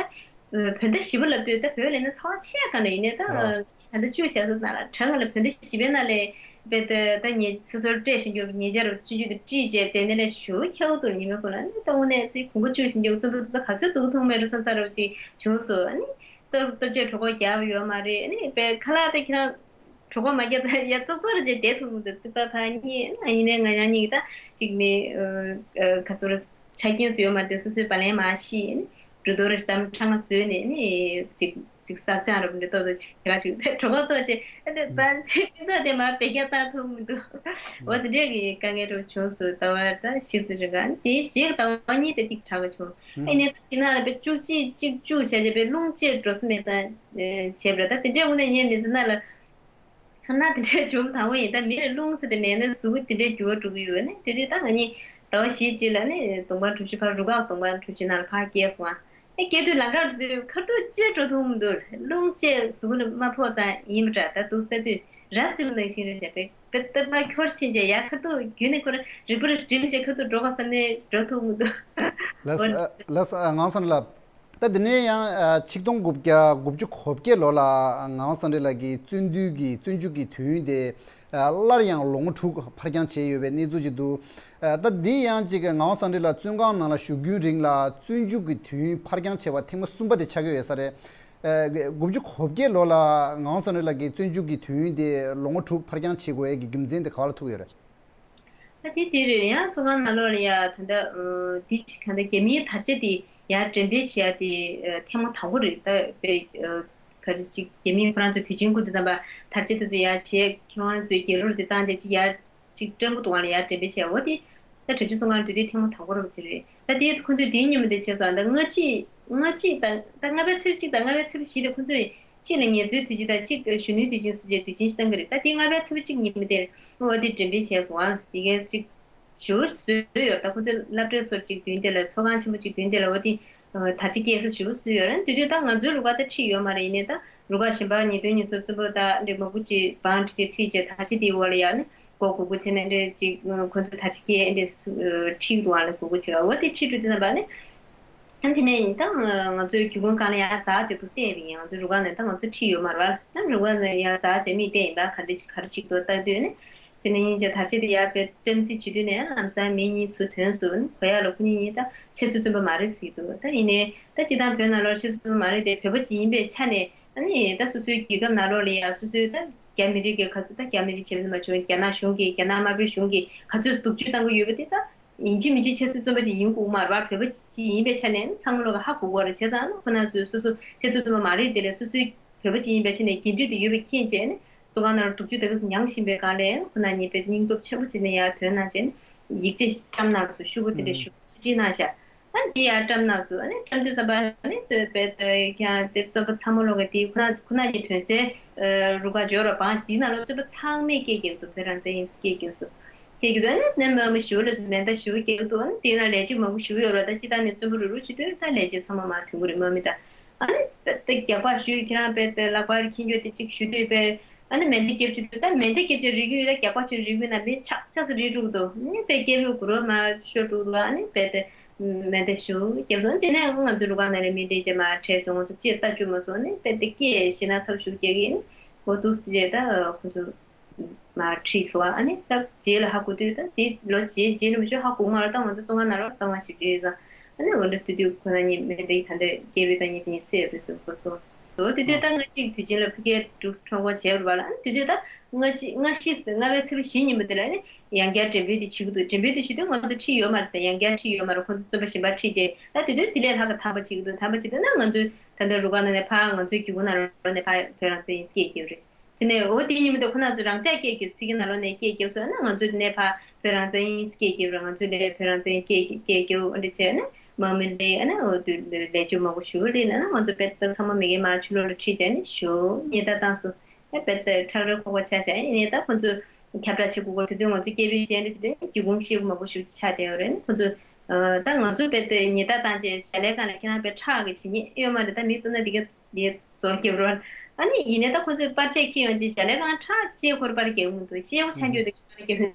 བོད་ཟླ་བཞི་པ་ལབ་དུས་ད་བོད་ལས་ན་ཚ་བ་ཆེ་ག་འདྲ་ཡིན་ནས་ད་ད་ལྟ་བཅུ་བྱས་སོང་ན་ལ་གྲང་ང་ལ་བོད་ཟླ་བཞི་པའི་ནང་ལས། དཔེ་དེ་ད་ངས་སོ་སོར་སྤྲད་བཞིན་རྒྱུ་ཉེ་ཆར་ཆུང་ཆུང་དེ་བཀྲིས་བྱས་དེ་ནས་ལས་ཞུ་ཁྱེའུ་དུ་ཉི་མའི་ཁོ་ན་ནི་ཏོང་ནས་སི་གུང་གུ་བཅུ་བཞིན་རྒྱུ་བཙུན་པོ་དུ་ག་ཚོད་དུ་ཐུང་མེད་རུ་བསམ་ས་རུ་ཅིག་བྱུང་སོ། ཨ་ནི་སྟོབས་སྟོབས་ཆེ་གྲོད་ཁོག་རྒྱབ་ཡོད་མ་རེད། ཨ་ནི་དཔེ་ཁ་ལག་དེ་ཁྱེད་རང་གྲོད་ཁོག་མ་རྒྱབ་ད་ཡ་ཙོག་ཙོག་རེ་བྱས་བསྡད་ཐུབ་མི་འདུག་ཙི་ཏ་ཐ་གཉིས་ཨ་ཡིན་ནའི་ང་རང་གཉིས་ད་ཅིག་མི་ག་ཚོད་རུ་ཆ་རྐྱེན་སུ་ཡོད་མ་རེད། སོ་སོའི་བ་ལན་མ་ཤེས་ནི་འབྲུ་རྡོ་རེ་གཏམ་ཁྲ་ང་བཟོས་ནས་ནི་ཅིག་ཅིག་བསགས་སྦྱང་རུ་འདྲ་ཏོག་ཏོ་བྱེད་ག་ཅིག་གྲོད་ཁོག་ཏོག་ཅེ་ཨ་དེ་ད་ཚིག་ཏོག་དེ་མ་བེད་སྤྱོད་བཏང་ཐུབ་མི་འདུག་འོ་དེ་འདྲས་ཀྱི་དཀའ་ངལ་རུ་བྱུང་སོང་། ཟླ་བ་ད་ཤི་ཚུལ་རེ་ག་དེའི་རྗེས་ཟླ་བ་གཉིས་དེ་ཏིག་དྲག་ག་བྱུང་། ཨ་ནི་ད་དེ་ན་ལ་བེ་བཅུ་གཅིག་གཅིག་བཅུ་བྱས་རྗེས་བེ་རླུང་ཅེས་འགྲོ་ས་མེད་ཙང་བྱས་པ་རེད། ད་དེ་འདྲས་འོ་ན་ངས་མི་ཚེ་ན་ལ། ཚོར་སྣང་དེ་འདྲ་བྱུང་དང་པོ་ཡིན། ད་མི་ལ་རླུང་ཟེར་དེ་མེད་ན་གཟུགས་པོ་དེ་འདྲའི་འགྱུར་བ་འགྲོ་གི་ཡོད་ནི། དེ་དུས་ད་ང་གཉིས་ཟླ་བ་བཞི་རྗེས་ལ་ནི་སྡོམ་པ་གྲུ་བཞི་ཕར་རུ་ཁག་སྡོམ་པ་གྲུ་བཞི་ནང་ལ་ཕར་སྐྱེལ་སོང་ཨ། ཨེ་སྐྱེལ་དུས་ལམ་ཁར་དུས་ཁ་ཐུག་ཅེས་འགྲོ་ཐུབ་མི་འདུག་རླུང་ཅེས་གཟུགས་པོ་ལ་མ་ཕོག་ཙང་ཡིན་པ་འདྲ། ད་འདུག་ས་དུས་ར་བཟི་བ་ནང་བཞིན་རེད་བྱས་པས་པེ་ཏི་པ་འཁྱོར་ཕྱིན་བྱས་ཡར་ཁ་ཐུག་རྒྱུན་ནས་ཁོ་ར་རིག་པ་ར་འགྲིམ་བྱས་ཁ་ཐུག་འགྲོ་ག་བསམ་ནས་འགྲོ་ཐུབ་མི་འདུག་ལགས་ལགས་ངང་སང་ལ། ད་དེ་ནས་ཡང་ཨ་ཆིག་སྟོང་དགུ་བརྒྱ་དགུ་བཅུ་གོ་བརྒྱད་ལོ་ལ་ངག་དབང་སངས་རྒྱས་ལགས་ཀྱི་བཙོན་འདུལ་གྱི་བཙོན་འཇུག་གི་དུས་ཡུན་དེ་ཨ་སླར་ཡང་ལོ་ངོ་དྲུག་ཕར་འགྱངས་བྱས་ཡོད་པའི་གནས་ཚུལ་ཅིག་འདུག་ཨ་ད་འདི་ཡང་ཅིག་ངག་དབང་སངས་རྒྱས་ལགས་བཙོན་ཁང་ནང་ལ་བཞུགས་རྒྱུན་རིང་ལ་བཙོན་འཇུག་གི་དུས་ཡུན་ཕར་འགྱངས་བྱས་པ་ཐེངས་མ་གསུམ་པ་དེ་ཆགས་ཀྱི་ཡོད་ས་རེད། ཨ་དགུ་བཅུ་གོ་བརྒྱད་ལོ་ལ་ངག་དབང་སངས་རྒྱས་ལགས་ཀྱི་བཙོན་འཇུག་གི་དུས་ཡུན་དེ་ལོ་ངོ་དྲུག་ཕར་འགྱངས་བྱེད་དགོས་ཡས་ཀྱི་རྒྱུ་མཚན་དེ་ག་བ་ལ་ཐུག་ཡོད་རེད། ད་དེ་དེ་རེད། ཡང་བཙོན་ཁང་ནང་ལོགས་ལ་ཡ་ད་ལྟ་འདི་ཞིག་ག་འདྲ་རྒྱ་མིའི་དར་ཆ་དེ་ཡར་འགྲེམས་སྤེལ་བྱེད་ཡ་དེ་ཐེངས་མ་དང་པོ་རེད། ད་དཔེ་ག་རེ་ཅིག་རྒྱ་མིས་ཁོ་རང་ཚོའི་དུས་ཆེན་ཁུར་དུས་ཙམ་པ་དར་ཆ་དེ་ཚོ་ཡར་བྱས་ཁྱོད་རང་ཚོའི་རྒྱལ་གླུ་དེ་བཏང་སྟེ་ཅིག་ཡར་ཅིག་སྤྲང་པོ་འདུག་ག་ལ་ཡར་འགྲེམས་སྤེལ་བྱས་འོ་དེ་ད་དྲག་ཆུ་བཙོན་ཁང་དུས་དེ་ཐེངས་མ་དང་པོ་རེད་ཅིག་རེད། ད་དེ་ཁོ་ཚོས་དེའི་ཉིན་མོ་དེ་བྱས་སོང་། ད་ལྔ་གཅིག་ལྔ་གཅིག་དང་ད་ལྔ་པའི་ཚེས་གཅིག་དང་ལྔ་པའི་ཚེས་བཞི་དེ་ཁོ་ཚོས། གཅིག་ལ་ངལ་རྩོལ་དུས་ཆེན་དང་གཅིག་གཞོན་ནུའི་དུས་ཆེན་ཟེར་བྱས་དུས་ཆེན་ཞིག་བཏང་གི་རེད། ད་དེ་ལྔ་པའི་ཚེས་པ་གཅིག་ཉིན་མོ་དེར་འོ་དེ་འགྲེམས་སྤེལ་བྱས་སོང་ཨ། དེ་གའི་གཅིག་ཞུ་བཟོས་ཡོད། ད་ཁོ་ཚོས་སློབ་གྲྭའི་སོར་གཅིག་མདུན་དེ་ལ་ཚོགས་ཁང་ཆེན་པོ་གཅིག་མདུན་དེ་ལ་འོ་དེ་དར་ཆ་སྐྱེལ་ས་ཞུ་བཟོས་ཡོད་རེད། དེ་དུས་ད་ང་ཚོའི་རུ་ཁག་ད་ཁྲིད་ཡོད་མ་རེད། ཡིན་ནའི་ད་རུ་ཁག་གཞན་པ་ཉེས་དོན་ཉེས་སྲུང་བཙོན་པ་ད་འདྲེ་མང་པོ་ཅིག་བང་ཁྲིད་ཁྲིད་བྱས་དར་ཆ་དེའི་འོག་ལ་ཡ་ནི་མགོ་སྒུར་སྒུར་བྱས་ནས་འདྲེ་ཅིག་ཁོ་ཚོས་དར་ཆ་སྐྱེལ་འདྲེ་ཁྲིད་འདུག་ཨ་ལ་སྒུར་སྒུར་བྱེད་ཀ་འོ་དེ་ཁྲིད་འགྲོ་དུས་ཙམ་པ་ནི། ཨ་དེ་ནས་ཡིན་ད་ང་ཚོའི་རྒྱུ་ཁུངས་སྒང་ལ་ཡང་ཟ་དེ་ཚོ་བསད་པ་ཡིན། ང་ཚོའི་རུ་ཁག་ནས་ད་ང་ཚོ་ཁྲིད་ཡོད་མ་རེད་བ། ད་རུ་ཁག་ནས་ཡང་ཟ་བྱས་མིག་བལྟས་ཡིན་ད་ག་འདྲ་ག་རེ་བྱེད་ཀྱི་འདུག་ལྟ་དུས་ནི། དེ་ནས་ཡིན་ཅེ་ད་ཅི་དེ་ཡར་པའི་བཀྲམ་རྩིས་བྱེད་དུས་ནས་ལམ་སང་མི་གཉིས་ཚུར་ཐོན་སོང་། གོ་ཡག་ལ་ཁོ་གཉིས་གཉིས་ད་ཆེ་ཚུལ་བཙུན་པ་མ་རེད་ཟེར་གྱི་འདུག་ད་ཡིན་ནའི་ད་སྤྱི་བཏང་བོད་ནང་ལོགས་ཆེ་ཚུལ་བཙུན་པ་མ་རེད་དེ་བོད་པ་ཅིག་ཡིན་པའི་ཆ་ནས་ཨ་ནི་ད་སོ་སོའི་རྒྱལ་ཁབ་ནང་ལོགས་ལ་ཡང་སོ་སོའི་ད་རྒྱ་མི་རིགས་ཀྱི་ག་ཚོད་ད་རྒྱ་མི་རིགས་བྱེད་པ་ཙམ་མ་བྱུང་རྒྱ་ནག་གཞུང་གིས་རྒྱ་ནག་དམར་པོའི་གཞུང་གིས་ག་ཚོད་སྡུག་སྤྱོད་བཏང་གི་ཡོད་པ་དེ་ད། ཡིན་གཅིག་མིན་གཅིག་ཆེ་ཚུལ་བཙུན་པ་ཅིག་ཡིན་དགོས་མ་རེད་བ། བོད་པ་ཅིག་ཡིན་པའི་ཆ་ནས་ཚང་མ་ལོག་གི་ཧ་གོ་གོ་རེད། བྱས་ཙང་ཁོ་ན་ཚོས་སོ་སོ་ཆེ་ཚུལ་བཙུན་པ་མ་རེད་དེ་ལས་སོ་སོའི་བོད་པ་ཅིག་ཡིན་པའི་ཆ་ནས་འགན་འཁྲི་དེ་ཡོད་པའི་རྐྱེན་བྱས་ནས་བཙོན་ཁང་ནང་ལ་སྡུག་སྤྱོད་དེ་ག་ཚོད་མྱངས་བཞིན་པའི་སྒང་ལ་ཁོ་ན་ཉིད་དཔེ་སྙིང་སྟོབས་ཆེན་པོ་བྱས་ནས་ཡར་ཐོན་གནང་བྱས་ནས་ཡིག་ཆ་བཀྲམ་གནང་སོང་། ཤོག་བུ་དེ་འདྲ་ཞུ་བྲིས་གནང་ཤག་ཨ་འདི་ཡར་བཀྲམ་གནང་སོང་། ཨ་ནི་བཀྲམ་དུས་ཙམ་པ་ཨ་ནི་བཙོན་པའི་ཀྱང་དེ་བཙོན་པ་ཚང་མ་ལོག་གི་དེ་ཁོ་ན་ཁོ་ན་ཉིད་ཐོན་སའི་རུ་ཁག་འབྱོར་བ་བང་ཞིག་དེའི་ནང་ལ་བཙོན་པ་ཚང་མས་སྐད་རྒྱག་འདུག་བོད་རང་བཙན་ཡིན་ཟེར་སྐད་རྒྱག་སོང་། དེ་གི་དོན་ནི་ནས་མ་མི་ཞུ་ལ་མེ་མདའ་ཞུ་རྒྱག་དོན་དེ་ན་ལས་བྱེད་མང་པོ་ཞུ་ཡོད་ར། ད་ཅི་ད་ནི་བཙོན་པ་རུ་རུ་ཞུ་དུས་ད་ལས་བྱེད་ཚང་མ་མ་ཐོན་གི་རེད་མ་མི་ད། ཨ་ནི་ད་རྒྱག་པ་ཞུ་ཁྱེད་རང་པས་ད་ལག་པར་འཁྱེར་རྒྱུ་དེ་གཅིག་ཞུ་དུས་པས་ཨ་ནི་མེ་མདའ་རྒྱབ་ཞུ་དུས་ད་མེ་མདའ་རྒྱབ་ཅེས་རིག་གི་ཡོད། ད་རྒྱག་པ་ཞུ་རིག་གི་ན་མི་ཆག་ཆག་སུ་རིག་འགྲོ་གི་འདུག་ནི་པས་རྒྱབ་ཡོད་གུ་རོ་མ་ཤོར་འགྲོ་གི་འདུག་ཨ་ནི་པས་ད་མེ་མདའ་ཞུ་རྒྱབ་སོང་། དེ་ནས་ང་ཚོ་རུ་ཁག་ནང་ལ་མི་འདྲེ་ཅེས་མ་ཁྲལ་སོང་། ང་ཚོ་ཅེས་ལྟ་བཅུག་མ་སོང་། ནི་པས་ད་སྐད་ཤེས་ན་ཚབ་ཞུ་རྒྱག་གི་ནི་གོ་འདུག་ཟེར་ད་ཁོ་ཚོ། མར་ཁྲིད་སོང་བ། ཨ་ནི་སྐབས་རྗེས་ལ་ཧ་གོ་དུས་ད་དེ་ལོ་རྗེས་རྗེས་ནས་མི་ཤོ་ཧ་གོ་མ་རེད། ད་ང་ཚོ་བཙོན་ཁང་ནང་ལ་གསང་བ་ཞིག་བྱས་ཡོད་ཙང་ཨ་ནི་འོ་འདྲ་སི་དུས་ཁོ་ན་ཉིད་མེད་པའི་ད་འདྲ་སྐད་འབོད་ད་ཉིད་དེ་ཉིད་སེ་ཡོད་པའི་སུ་ཁོ་ཚོ་དོ་དེ་དུས་ད་ང་གཅིག་དུས་ཆེན་ལ་ཕ་གིར་འབྲུག་ཁྲོམ་སྐོར་བྱས་རུ་བ་ལ་ཨ་ནི་དེ་དུས་ད་ ལྔ་གཅིག་ལྔ་བཞི་ཟེར་ལྔ་པའི་ཚེས་པ་བཞི་ཉིན་མོ་དེ་ལ་ནི་ཡང་བསྐྱར་འགྲེམས་སྤེལ་དེ་བྱེད་ཀྱི་འདུག་འགྲེམས་སྤེལ་དེ་བྱེད་དུས་ང་ཚོ་ཁྲིད་ཡོད་མ་རེད་དེ། ཡང་བསྐྱར་ཁྲིད་ཡོད་མ་རེད། ཁོ་ཚོ་བཙོན་པ་གཞན་པ་ཁྲིད་རྗེས་ད་དེ་དུས་དེ་ལས་ལྷག་གི་དམ་པ་བྱེད་ཀྱི་འདུག་དམ་པ་བྱེད་དུས་ན་ང་ཚོའི་ད་ལྟ་རུ་ཁག་ནང་ནས་ཕར་ང་ཚོའི་སྒེའུ་ཁུང་ནང་ལོགས་ནས་ཕར་བོད་རང་བཙན་ཡིན་སྐད་རྒྱབ་རེད། དེ་ནས་འོ་དེའི་ཉིན་མོ་དེ་ཁོ་རང་ཚོས་རང་འཇགས་སྐད་རྒྱབ། ཕ་གི་ནང་ལོགས་ནས་སྐད་རྒྱབ་སོང་ན་ང་ཚོས་དེ་ནས་ཕར་བོད་རང་བཙན་ཡིན་སྐད་རྒྱབ་རེད། ང་ཚོས་ལས་བོད་རང་བཙན་སྐད་སྐད་རྒྱབ་འདི་བྱས་ནས་དམག་མི་ལས་ཨ་ནི་འོ་དུ་ལས་བཅོས་མང་པོ་ཞུ་རེད། ན་ན་ང་ཚོ་དཔེ་ཚང་མ་མི་གེ་མ་ཆུ་ལོག་ལ་ཁྲིད་བྱས་ནས་ཞུ་ཉེས་རྡུང་བཏང་སོང་། ཨེ་དཔེ་ཁྲག་རེ་ཁོག་པ་ཆགས་བྱས་ཨེ་ནས་ད་ཁོ་ཚོ་ཁྱབ་བསྒྲགས་བྱེད་དགོས་སྐོར་དེ་དུས་ང་ཚོ་སྐད་འབོད་བྱས་འདྲ་བྱས་ཏེ་སྒེའུ་ཁུང་ཤེལ་སྒོ་མང་པོ་ཞིག་ཆགས་བསྡད་ཡོད་རེད། ཁོ་ཚོ་ད་ང་ཚོ་དཔེ་དེ་ཉེས་རྡུང་བཏང་བྱས་ཞལ་ལས་སྒང་ལ་ཁྱེད་རང་དཔེ་ཁྲག་གི་བྱེད་ཉེས་ཡོད་མ་རེད། ད་མི་བཏུབ་ན་དེ་ག་དེ་རྫོགས་སྐྱོབ་རོགས། ཨ་ནི་ཡིན་ནའི་ད་ཁོ་ཚོས་པར་ཆས་འཁྱེར་ཡོང་ཅིག་ཞལ་ལས་སྒང་ཁྲག་ཅེས་ཁོར་པར་རྒྱག་མི་འདུག་ཤེལ་སྒོ་ཆགས་འགྱོ་དེ་པར་རྒྱག་ཡོད་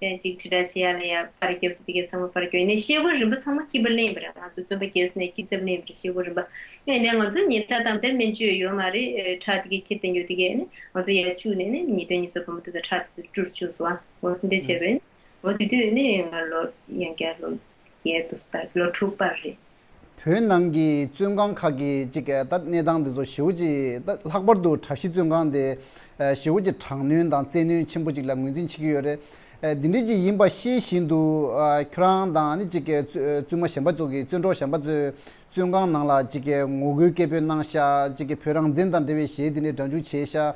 ད། ཅིག་དྲིལ་བསྒྲགས་བྱེད་ཡ་ལ་ཡ་པར་རྒྱབ་སུ་དེ་གའི་ཚང་མ་པར་རྒྱབ་ཡིན་ནའི་ཤེལ་སྒོ་རིམ་པ་ཚང་མ་འཁྱེར་པ་ལེན་པ་རེད། ང་ཚོ་བཙོན་པ་རྒྱལ་ས་ནས་འཁྱེར་ཚབ་ལེན་པ་རེད། ཤེལ་སྒོ་རིམ་པ་ཡིན་ནའི་ང་ཚོ་ཉེས་རྡུང་བཏང་དེར་སྨན་བཅོས་ཡོད་མ་རེད། ཁྲག་དེ་གའི་འཁྱེར་བསྡད་རྒྱུ་དེ་གའི་ནི་ང་ཚོ་ཡར་བཅུག་ནས་ནི་ཉེས་རྡུང་ཉེས་གསོག་བུ་མོ་དེ་ཚོ་ཁྲག་དེ་ཚོ་བཀྲུར་བཅུག་སོང་། ཨ་འོ་དེ་འདྲ་བྱས་པས་འོ་དེ་དུས་ནི་ང་ལོ་ཡང་བསྐྱར་ལོ་བརྒྱད་དུ་ལོ་དྲུག་པར་རེད། བོད་ནང་གི་བཙོན་ཁང་ཁག་གི་ཅིག་ད་གནས་སྟངས་འདི་ཚོ་ཞེ་པོ་ཅིག་ད་ལྷག་པར་དུ་གྲྭ་བཞི་བཙོན་ཁང་དེ་ཞེ་པོ་ཅིག་དྲག་གནོན་དང་བཙན་གནོན་ཆེན་པོ་ཅིག་ལ་ངོས་འཛིན་བྱེད་ཀྱི་ཡོད་རེད། འདི་འདྲ་ཅིག་ཡིན་པ་ཤེས་བཞིན་དུ་ཁྱོད་རང་དང་ནི་ཅིག་བཙུན་མ་གཞན་པ་ཚོ་གི་བཙོན་གྲོགས་གཞན་པ་ཚོས་བཙོན་ཁང་ནང་ལ་ཅིག་ངོ་རྒོལ་སྐད་འབོད་གནང་ཤག་ཅིག་བོད་རང་བཙན་དང་འབྲེལ་བའི་གཞས་འདི་འདྲ་སྒྲ་འཇུག་བྱས་ཤག་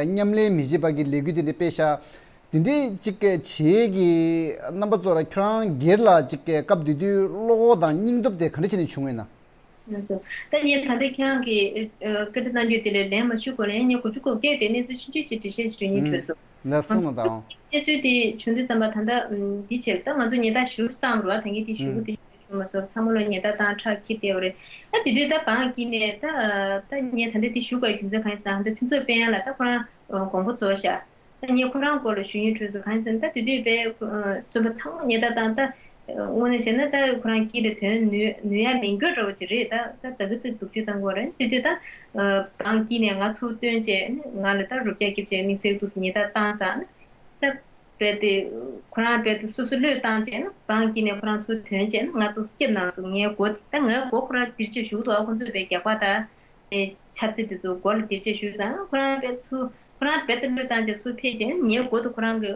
མཉམ་ལས་མི་བྱེད་པ་གི་ལས་འགུལ་འདི་འདྲ་སྤེལ་ཤག་དེ་འདྲའི་ཅིག་བྱེད་ཀྱི་རྣམ་པ་ཚོ་ལ་ཁྱོད་རང་སྒེར་ལ་ཅིག་སྐབས་དེ་དུས་བློ་ཁོག་དང་སྙིང་སྟོབས་དེ་ག་འདྲ་བྱས་ནས་བྱུང་ཡོད་ན། ལགས་སོ། ད་ངས་ད་ལྟ་ཁྱེད་རང་གི་ཨ་བཀའ་འདྲི་གནང་རྒྱུ་དེ་ལ་ལན་མ་ཞུ་གོང་ལ་ངས་མགོ་མཇུག་གོ་སྐད་དེ་གནས་ཚུལ་ཆུང་ཆུང་ཞིག་འགྲེལ་བཤད་ཞུ་སྙིང་འདོད་སོང་། ལགས་སོ་ན་དང་། གནས་ཚུལ་དེ་བྱུང་དུས་ཙམ་པ་ད་ལྟ་འདི་བྱས་ད་ང་ཚོ་ཉེས་རྡུང་ཞུ་བཏང་རོགས། ད་ངས་དེ་ཞུ་གི་དེ་ཞུ་མ་སོང་། ཚང་མ་ལོ་ཉེས་རྡུང་བཏང་ཁྲག་འཁྱེར་བསྡད་པ་རེད། ད་དེ་དུས་ད་བང་དཀྱིལ་ནས་ད་ད་ངས་ད་ལྟ་དེ་ཞུ་དགོས་རྒྱུ་མཚན་གང་ཡིན་ཟེར་ན་ད་ཕུན་ཚོགས་དཔལ་དབྱངས་ལགས་ད་ཁོ་རང་དགོངས་པ་རྫོགས་ཤག་ད་ངས་ཁོ་རང་སྐོར་ལ་ཞུ་སྙིང་འདོད་སོང་། གང་ཡིན་ཟེར་ན་ད་དེ་དུས་དཔེ་བཙོན་པ་ཚང་མ་ཉེས་རྡུང་བཏང་ད་དངོས་གནས་བྱས་ན་ད་ཁོ་རང་དཀྱིལ་ལ་དོན་ནུས་ནུས་ཡ་མེད་འགྱོ་འདྲ་བོ་ཅིག་རེད། ད་ད་ད་གི་ཚིག་སྡུག་ཅུ་བཏང་དགོས་རེད། དེ་དུས་ད་བང་དཀྱིལ་ནས་ང་ཚུར་བཏོན་བྱས་ང་ལ་ད་རོ་བརྒྱ་བརྒྱབ་བྱས་དམིགས་བསལ་འདུག་ཉེས་རྡུང་བཏང་ཙང་ད། རྦད་དེ་ཁོ་རང་རྦད་དེ་སོ་སོ་བློས་བཏང་བྱས་ན་བང་དཀྱིལ་ནས་ཁོ་རང་ཚུར་ཐོན་བྱས་ན་ང་ཏོག་སྐྱབས་གནང་སོང་། ངའི་མགོ་ད་ངའི་མགོ་ཁོ་རང་དེར་ཅིག་ཞུགས་འདུག་ཁོ་ཚོས་རྦད་རྒྱག་པ་དང་ཆབ་རྩི་དེ་ཚོ་མགོ་ལ་དེར་ཅིག་ཞུགས་ཙང་ཁོ་རང་རྦད་ཚུར་ཁོ་རང་རྦད་དེ་བློས་བཏང་བྱས་ཚུར་ཕེབས་བྱས་ན་ངའི་མགོ་དེ་ཁོ་རང་གི་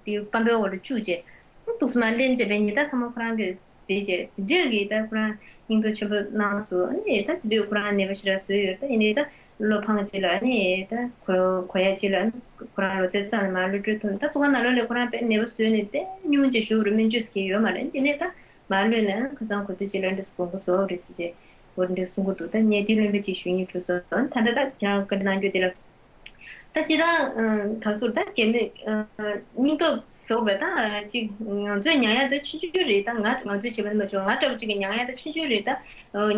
དེ་པམ་པའི་འོག་ལ་བཅུག་བྱས་ཏོག་ཙམ་མར་གླེམ་བྱས་པས་ཉེས་རྡུང་ཚང་མ་ཁོ་རང་གི་ཟས་བྱས་དེ་འདྲས་ཀྱི་ད་ཁོ་རང་སྙིང་སྟོབས་ཆེན་པོ་གནང་སོང་། ཨ་ནི་ད་དེ་དུས་ཁོ་རང་ནད་པ་ཞེ་དྲག་བཟོས་ཡོད། ད་ཡིན་ནའི་ད། བློ་ཕངས་ཅིག་ལ་ནི་ད་གོ་གོ་ཡ་ཅིག་ལ་ནི་ཁོ་རང་ལོ་ཚད་ཙམ་ལ་མ་གློད་གྲོལ་ཐུབ་ད་ཚོགས་ཁང་ནང་ལོགས་ལ་ཁོ་རང་དཔེ་ནད་པ་བཟོས་ནས་དཔེ་ཉུང་ཅིག་བཞུགས་རུ་སྨན་བཅོས་ཟེར་མཁན་ཡོད་མ་རེད། དེ་ནས་ད་མ་གློད་ན་ཁ་སང་གོ་ཐོས་ཅིག་ལ་འདྲ་དགོངས་པ་རྫོགས་རེད་ཟེར་བྱས་འོ་འདྲ་གསུང་གི་འདུག་ད་ངས་དེ་བློན་པོ་ཅིག་ཞུ་སྙིང་འདོད་སོང་། ད་ལྟ་ད་ཁྱེད་རང་བཀའ་འདྲི་གནང་རྒྱུ་དེ་ལ་ད་སྤྱིར་བཏང་ག་སོགས་ད་རྒན་མོས་སྙིང་སྟོབས་ཟེར་བ་ད་ཅིག་ང་ཚོས་མྱངས་ཡ་ད་ཆུང་ཆུང་རེད། ད་ང་ང་ཚོས་བྱས་པ་ནི་མ་བྱུང་། ང་འདྲ་བོ་ཅིག་གིས་མྱངས་ཡ་ད་ཆུང་ཆུང་རེད། ད་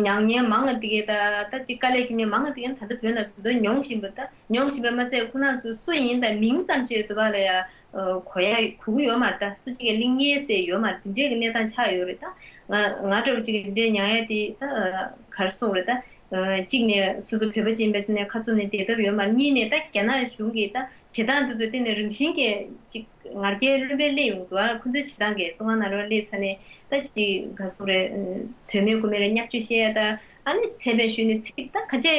མྱངས་མཁན་མང་ང་དེ་གས་ད་ད་ཅིག་དཀའ་ལས་ཁྱོན་མང་ང་དེ་གས་ད་ལྟ་བོད་ནང་དུ་མྱོང་བཞིན་པ་ད་མྱོང་བཞིན་པ་མ་ཚད་ཁོ་རང་ཚོ་སུ་ཡིན་ད་མིང་ཙམ་ཅིག་དུ་བ་ལ་ཡ་གོ་ཡ་གོ་གི་ཡོད་མ་རེད། ད་སུ་གཅིག་གིས་གླེང་ངེས་ཟེར་ཡོད་མ་རེད། དེ་འདྲས་ཀྱི་གནས་སྟངས་ཆགས་ཡོད་རེད། ད་ང་ང་འདྲ་བོ་ཅིག་གིས་དེ་འདྲས་མྱངས་ཡ་དེ་ད་ག་རེ་ཟེར་དགོས་རེད། ད་གཅིག་ནས་སོ་སོ་བོད་པ་ཅིག་ཡིན་པའི་ཆ་ནས་ཁ་བཙུམ་ནས་བསྡད་ཐབས་ཡོད་མ་རེད། གཉིས་ནས་ད་རྒྱ་ནག་གཞུང་གིས་ད་བྱེད་སྟངས་དེ་ཚོ་སྟེང་ནས་རང་བཞིན་གྱིས་ཅིག་ང་རྒྱལ་བློན་པོས་སླེབས་ཡོང་གི་འདུག་ཁོ་ཚོའི་བྱེད་སྟངས་ཀྱིས་ཚོགས་ཁང་ནང་ལོགས་སླེབས་ཚར་ནས་ད་ཅིག་ག་རེ་ཟེར་དགོས་རེད། དོན་མེད་དགོས་མེད་ལ་བརྙས་བཅོས་བཤད་ཡ་ད་ཨ་ནི་མཚན་སྨད་ཞུས་ནས་ཚིག་ད་ག་ཅེ་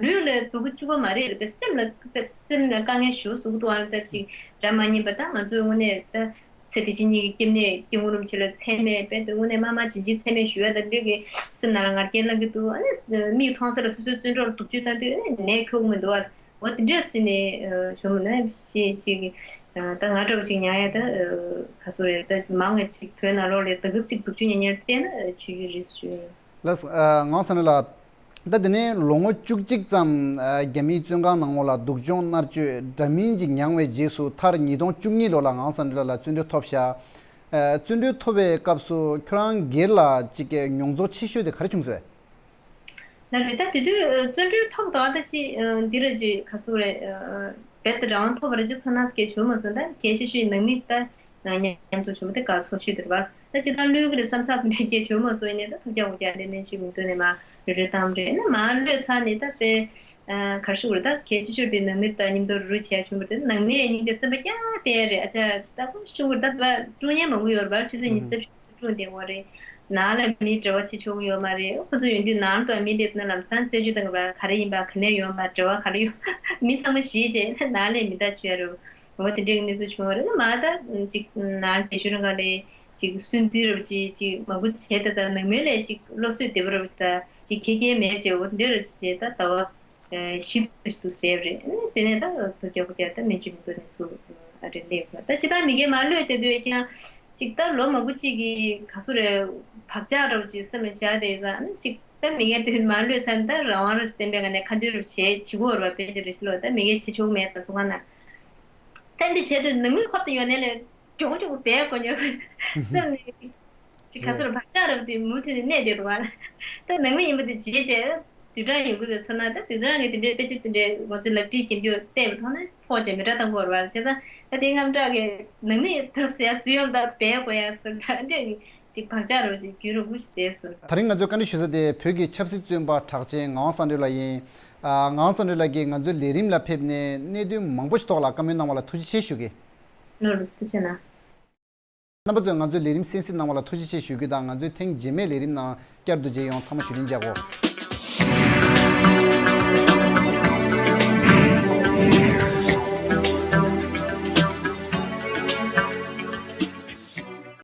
ལུས་ལ་སྡུག་པོ་བཅུག་པ་མ་རེད་རེད་པས། སེམས་ལ་སེམས་ལ་དཀའ་ངལ་ཞེ་པོ་བཟོ་གི་འདུག་ཨ་ནི་ད་ཅིག་འདྲ་མ་ཉན་པ་ད་ང་ཚོའི་དངོས་གནས་ད་ཚེ་འདི་ཕྱི་གཉིས་ཀྱི་སྐྱབས་གནས་སྐྱབས་མགོན་རིན་པོ་ཆེ་ལ་མཚན་སྨད་དཔེ་དེ་དངོས་གནས་དམར་དམར་རྗེན་རྗེན་མཚན་སྨད་ཞུ་ཡ་ད་འདྲ་གི་སེམས་ནང་ལ་ང་རྒྱལ་ལངས་ཀྱི་འདུག་ཨ་ནི་མིག་མཐོང་ས་ལ་སོ་སོའི་བཙོན་གྲོགས་ལ་སྡུག་སྦྱོང་བཏང་དུས་ཨ་ནི་ནད་ཁྱོག་མི་འདུག་ཨ། འོ་དེ་འདྲས་ཟེར་ནས་ཞུ་མི་ན་ཤེས་ཅིག་ད་ང་འདྲ་བོ་ཅིག་ཉར་ཡ་ད་ག་ཚོད་རེད། ད་མང་ང་ཅིག་བོད་ནང་ལོགས་ལ་ད་གི་ཚིག་སྡུག་ཅུ་ཉེ་ཉེར་བལྟས་ན་ཆོས་རྒྱུད་རེད་ཞུ། ལགས་ངག་དབང་ཟེར་ན་ལ། ད་དེ་ནས་ལོ་ངོ་བཅུ་གཅིག་ཙམ་རྒྱ་མིའི་བཙོན་ཁང་ནང་ལོགས་ལ་སྡུག་སྦྱོང་མནར་གཅོད་འདྲ་མིན་ཅིག་མྱངས་པའི་རྗེས་སུ་མཐར་ཉིས་སྟོང་བཅུ་གཉིས་ལོ་ལ་ངག་དབང་ཟེར་ན་ལ་ལ་བཙོན་གྲོལ་ཐོབ་ཤག་བཙོན་གྲོལ་ཐོབ་པའི་སྐབས་སུ་ཁྱོད་རང་སྒེར་ལ་ཅིག་མྱོང་ཚོར་ཆེ་ཤོས་དེ་ག་རེ་བྱུང་སོང་། ལགས་རེད། ད་དེ་དུས་བཙོན་གྲོལ་ཐོབ་དང་ད་ཅི་འདི་རེད་ཅིག་ག་ཚོད་རེད། རྦད་དེ་རང་དབང་ཐོབ་པ་རེད་ཅིག་ཚོར་སྣང་སྐྱེ་བྱུང་མ་སོང་། ད་གལ་ཆེ་ཤོས་ནང་མི་ད་མཉམ་དུ་བྱུང་བ་དེ་ག་ཚོར་ཤོས་དེ་རེད་བ། ད་ཅི་ད་གློད་གི་རེད་བསམ་ཚར་དེ་འདྲ་སྐྱེ་བྱུང་མ་སོང་། ཡིན་ནའི་ད་ཐུགས་རྒྱག་འུ་རྒྱག་ལས་སྨན་བཅོས་མི་འདུག་ནས་མ་རེ་རེ་བཏང་རེད། ན་མ་གློད་ཚར་ནས་ད་དཔེ་གར་ཤུགས་རེད། ད་གལ་ཆེ་ཤོས་དེ་ནང་མི་ད་མཉམ་དུ་རུ་རུ་བྱས་བྱུང་བ་དེ་ནང་མི་ཡང་སྙིང་རྗེ་སེམས་པ་རྒྱག་བསྡད་རེད། ཨ་ཅག་ད་ཁོ་ཤུགས་རེད། ད་ད་ཀྲུང་ཉན་མང་པོ་ཡོད་རེད་བ། ཆུ་ཚོད་ཉི་ཤུ་རྩ་བཞི་ཀྲུང་བསྡད་ཡོད་རེད། ནང་ལ་མི་འབྲེལ་བ་བྱེད་ཆོག་གི་ཡོད་མ་རེད། ཁོ་ཚོ་ཡོང་དུས་ནང་དུ་མི་སླེབས་ན་ལམ་སང་རྩད་གཅོད་དང་ག་རེ་ཡིན་པ་ག་ནས་ཡོང་བ་འབྲེལ་བ་ག་རེ་ཡོད། མི་ཚང་མ་ཞིག་བྱས་ནང་ལ་མི་ལྟ་བཅུག་ཡ་རེད། འོ་དེ་འདྲའི་གནས་ཚུལ་བྱུང་བ་རེད། མ་ད་ཅིག་ནང་རྗེས་ཤུལ་རང་ག་ལས་ཅིག་སུན་གཙེར་རབ་ཅིག་ཅིག་མང་པོ་བྱས། ད་ད་ནང་མི་ལས་ཅིག་བློ་གསོས་བདེ་པོ་རབ་ཅིག་ད་ཅིག་ཁེ་ཁེ་མེད་ཅེས། འོ་དེ་འདྲའི་རབ་ཅིག་བྱས། ད་ཟླ་བ་བཞི་བཅུ་ཟེར་རེད། དེ་ནས་ད་དུ་རྒྱག་པོ་རྒྱག་ད་སྨན་བཅོས་མི་འདུག་ནས་སུ་ཨ་རེ་ལེགས་པ། ད་ཅི་ད་མི་སྒེར་མ་ལོས་དེ་དུས་ཀྱང་ཅིག་ད་ལོ་མང་པོ་ཅིག་གི་ག་སུ་རེད་བག་ཆགས་རབ་ཅིག་སེམས་ལ་བཞག་དེ་ཡོད་ཙང་ཅིག་ད་མི་སྒེར་དེ་མ་ལོས་ཚར་ད་རང་དབང་རབ་ཅིག་བསྟན་པའི་ངང་ནས་ཁ་འདོན་རབ་བྱེད་བྱེད་དགོས་ར་བ། དཔེ་ཅིག་རེ་ཞིག་ལོ་ད་མི་སྒེར་བྱེད་ཆོག་མེད་ད་ཚོ་ཁ་ན། ད་འདི་བྱས་དུས་ནང་མི་ཁོབ་ཏུ་ཡོང་ནས་ལས་མགྱོགས་མགྱོགས་པས་གོ་ཉོ་སེམས་ནས་ཅིག་ཅིག་ག་ཚོར་བག་ཆགས་རབ་དེ་མུ་མཐུད་ནས་གནས་བསྡད་འདུག་ག་ད་ནང་མི་ཡིན་པ་དེ་བརྗེད་བྱས་དུས་གྲངས་ཡོང་གི་བའི་ཚོར་སྣང་ད་དུས་གྲངས་ཀྱི་དེ་འདྲའི་དཔེ་ཆ་དེ་འདྲའི་ང་ཚོ་ལ་པི་རྒན་རྒྱུ་བལྟས་པའི་ཐོག་ནས་ཕོག་ཅེས་མི་འདྲ་དང་གོ་ར་བ་བྱས་ཙང་ད་དེ་རྔམ་སྐྲག་གི་ནང་མི་ཐབས་ཟེར་ཡ་ཚུལ་ཡོང་ད་བས་གོ་ཡ་ཟེར་ད་འདྲ་ནི་ཅིག་བག་ཆགས་རབ་ཅིག་རྒྱུན་རིང་པོ་ཞིག་བསྡད་སོང་། ད་རིང་ང་ཚོས་བཀའ་འདྲི་ཞུ་ས་དེ་བོད་ཀྱི་ཆབ་སྲིད་བཙོན་པ་གྲགས་ཅན་ངག་དབང་གསང་འགྲེལ་ལགས་ཡིན། ཨ། ངག་དབང་གསང་འགྲེལ་ལགས་ཀྱིས་ང་ཚོའི་ལས་རིམ་ལ་ཕེབས་ནས་གནད་དོན་མང་པོ་ཞིག་ཐོག་ལ་བཀའ་མོལ་གནང་བ་ལ་ཐུགས་རྗེ་ཆེ་ཞུ་གི། ལོ་རུ་ཐུགས་རྗེ་གནང་། རྣམ་པ་ཚོས་ང་ཚོའི་ལས་རིམ་གསན་གཟིགས་གནང་བ་ལ་ཐུགས་རྗེ་ཆེ་ཞུ་རྒྱུ་དང་། ང་ཚོའི་ཐེངས་རྗེས་མའི་ལས་རིམ་ནང་བསྐྱར་དུ་མཇལ་ཡོང་། ཚང་མ་བཞུགས་རིན་བྱ་དགོས།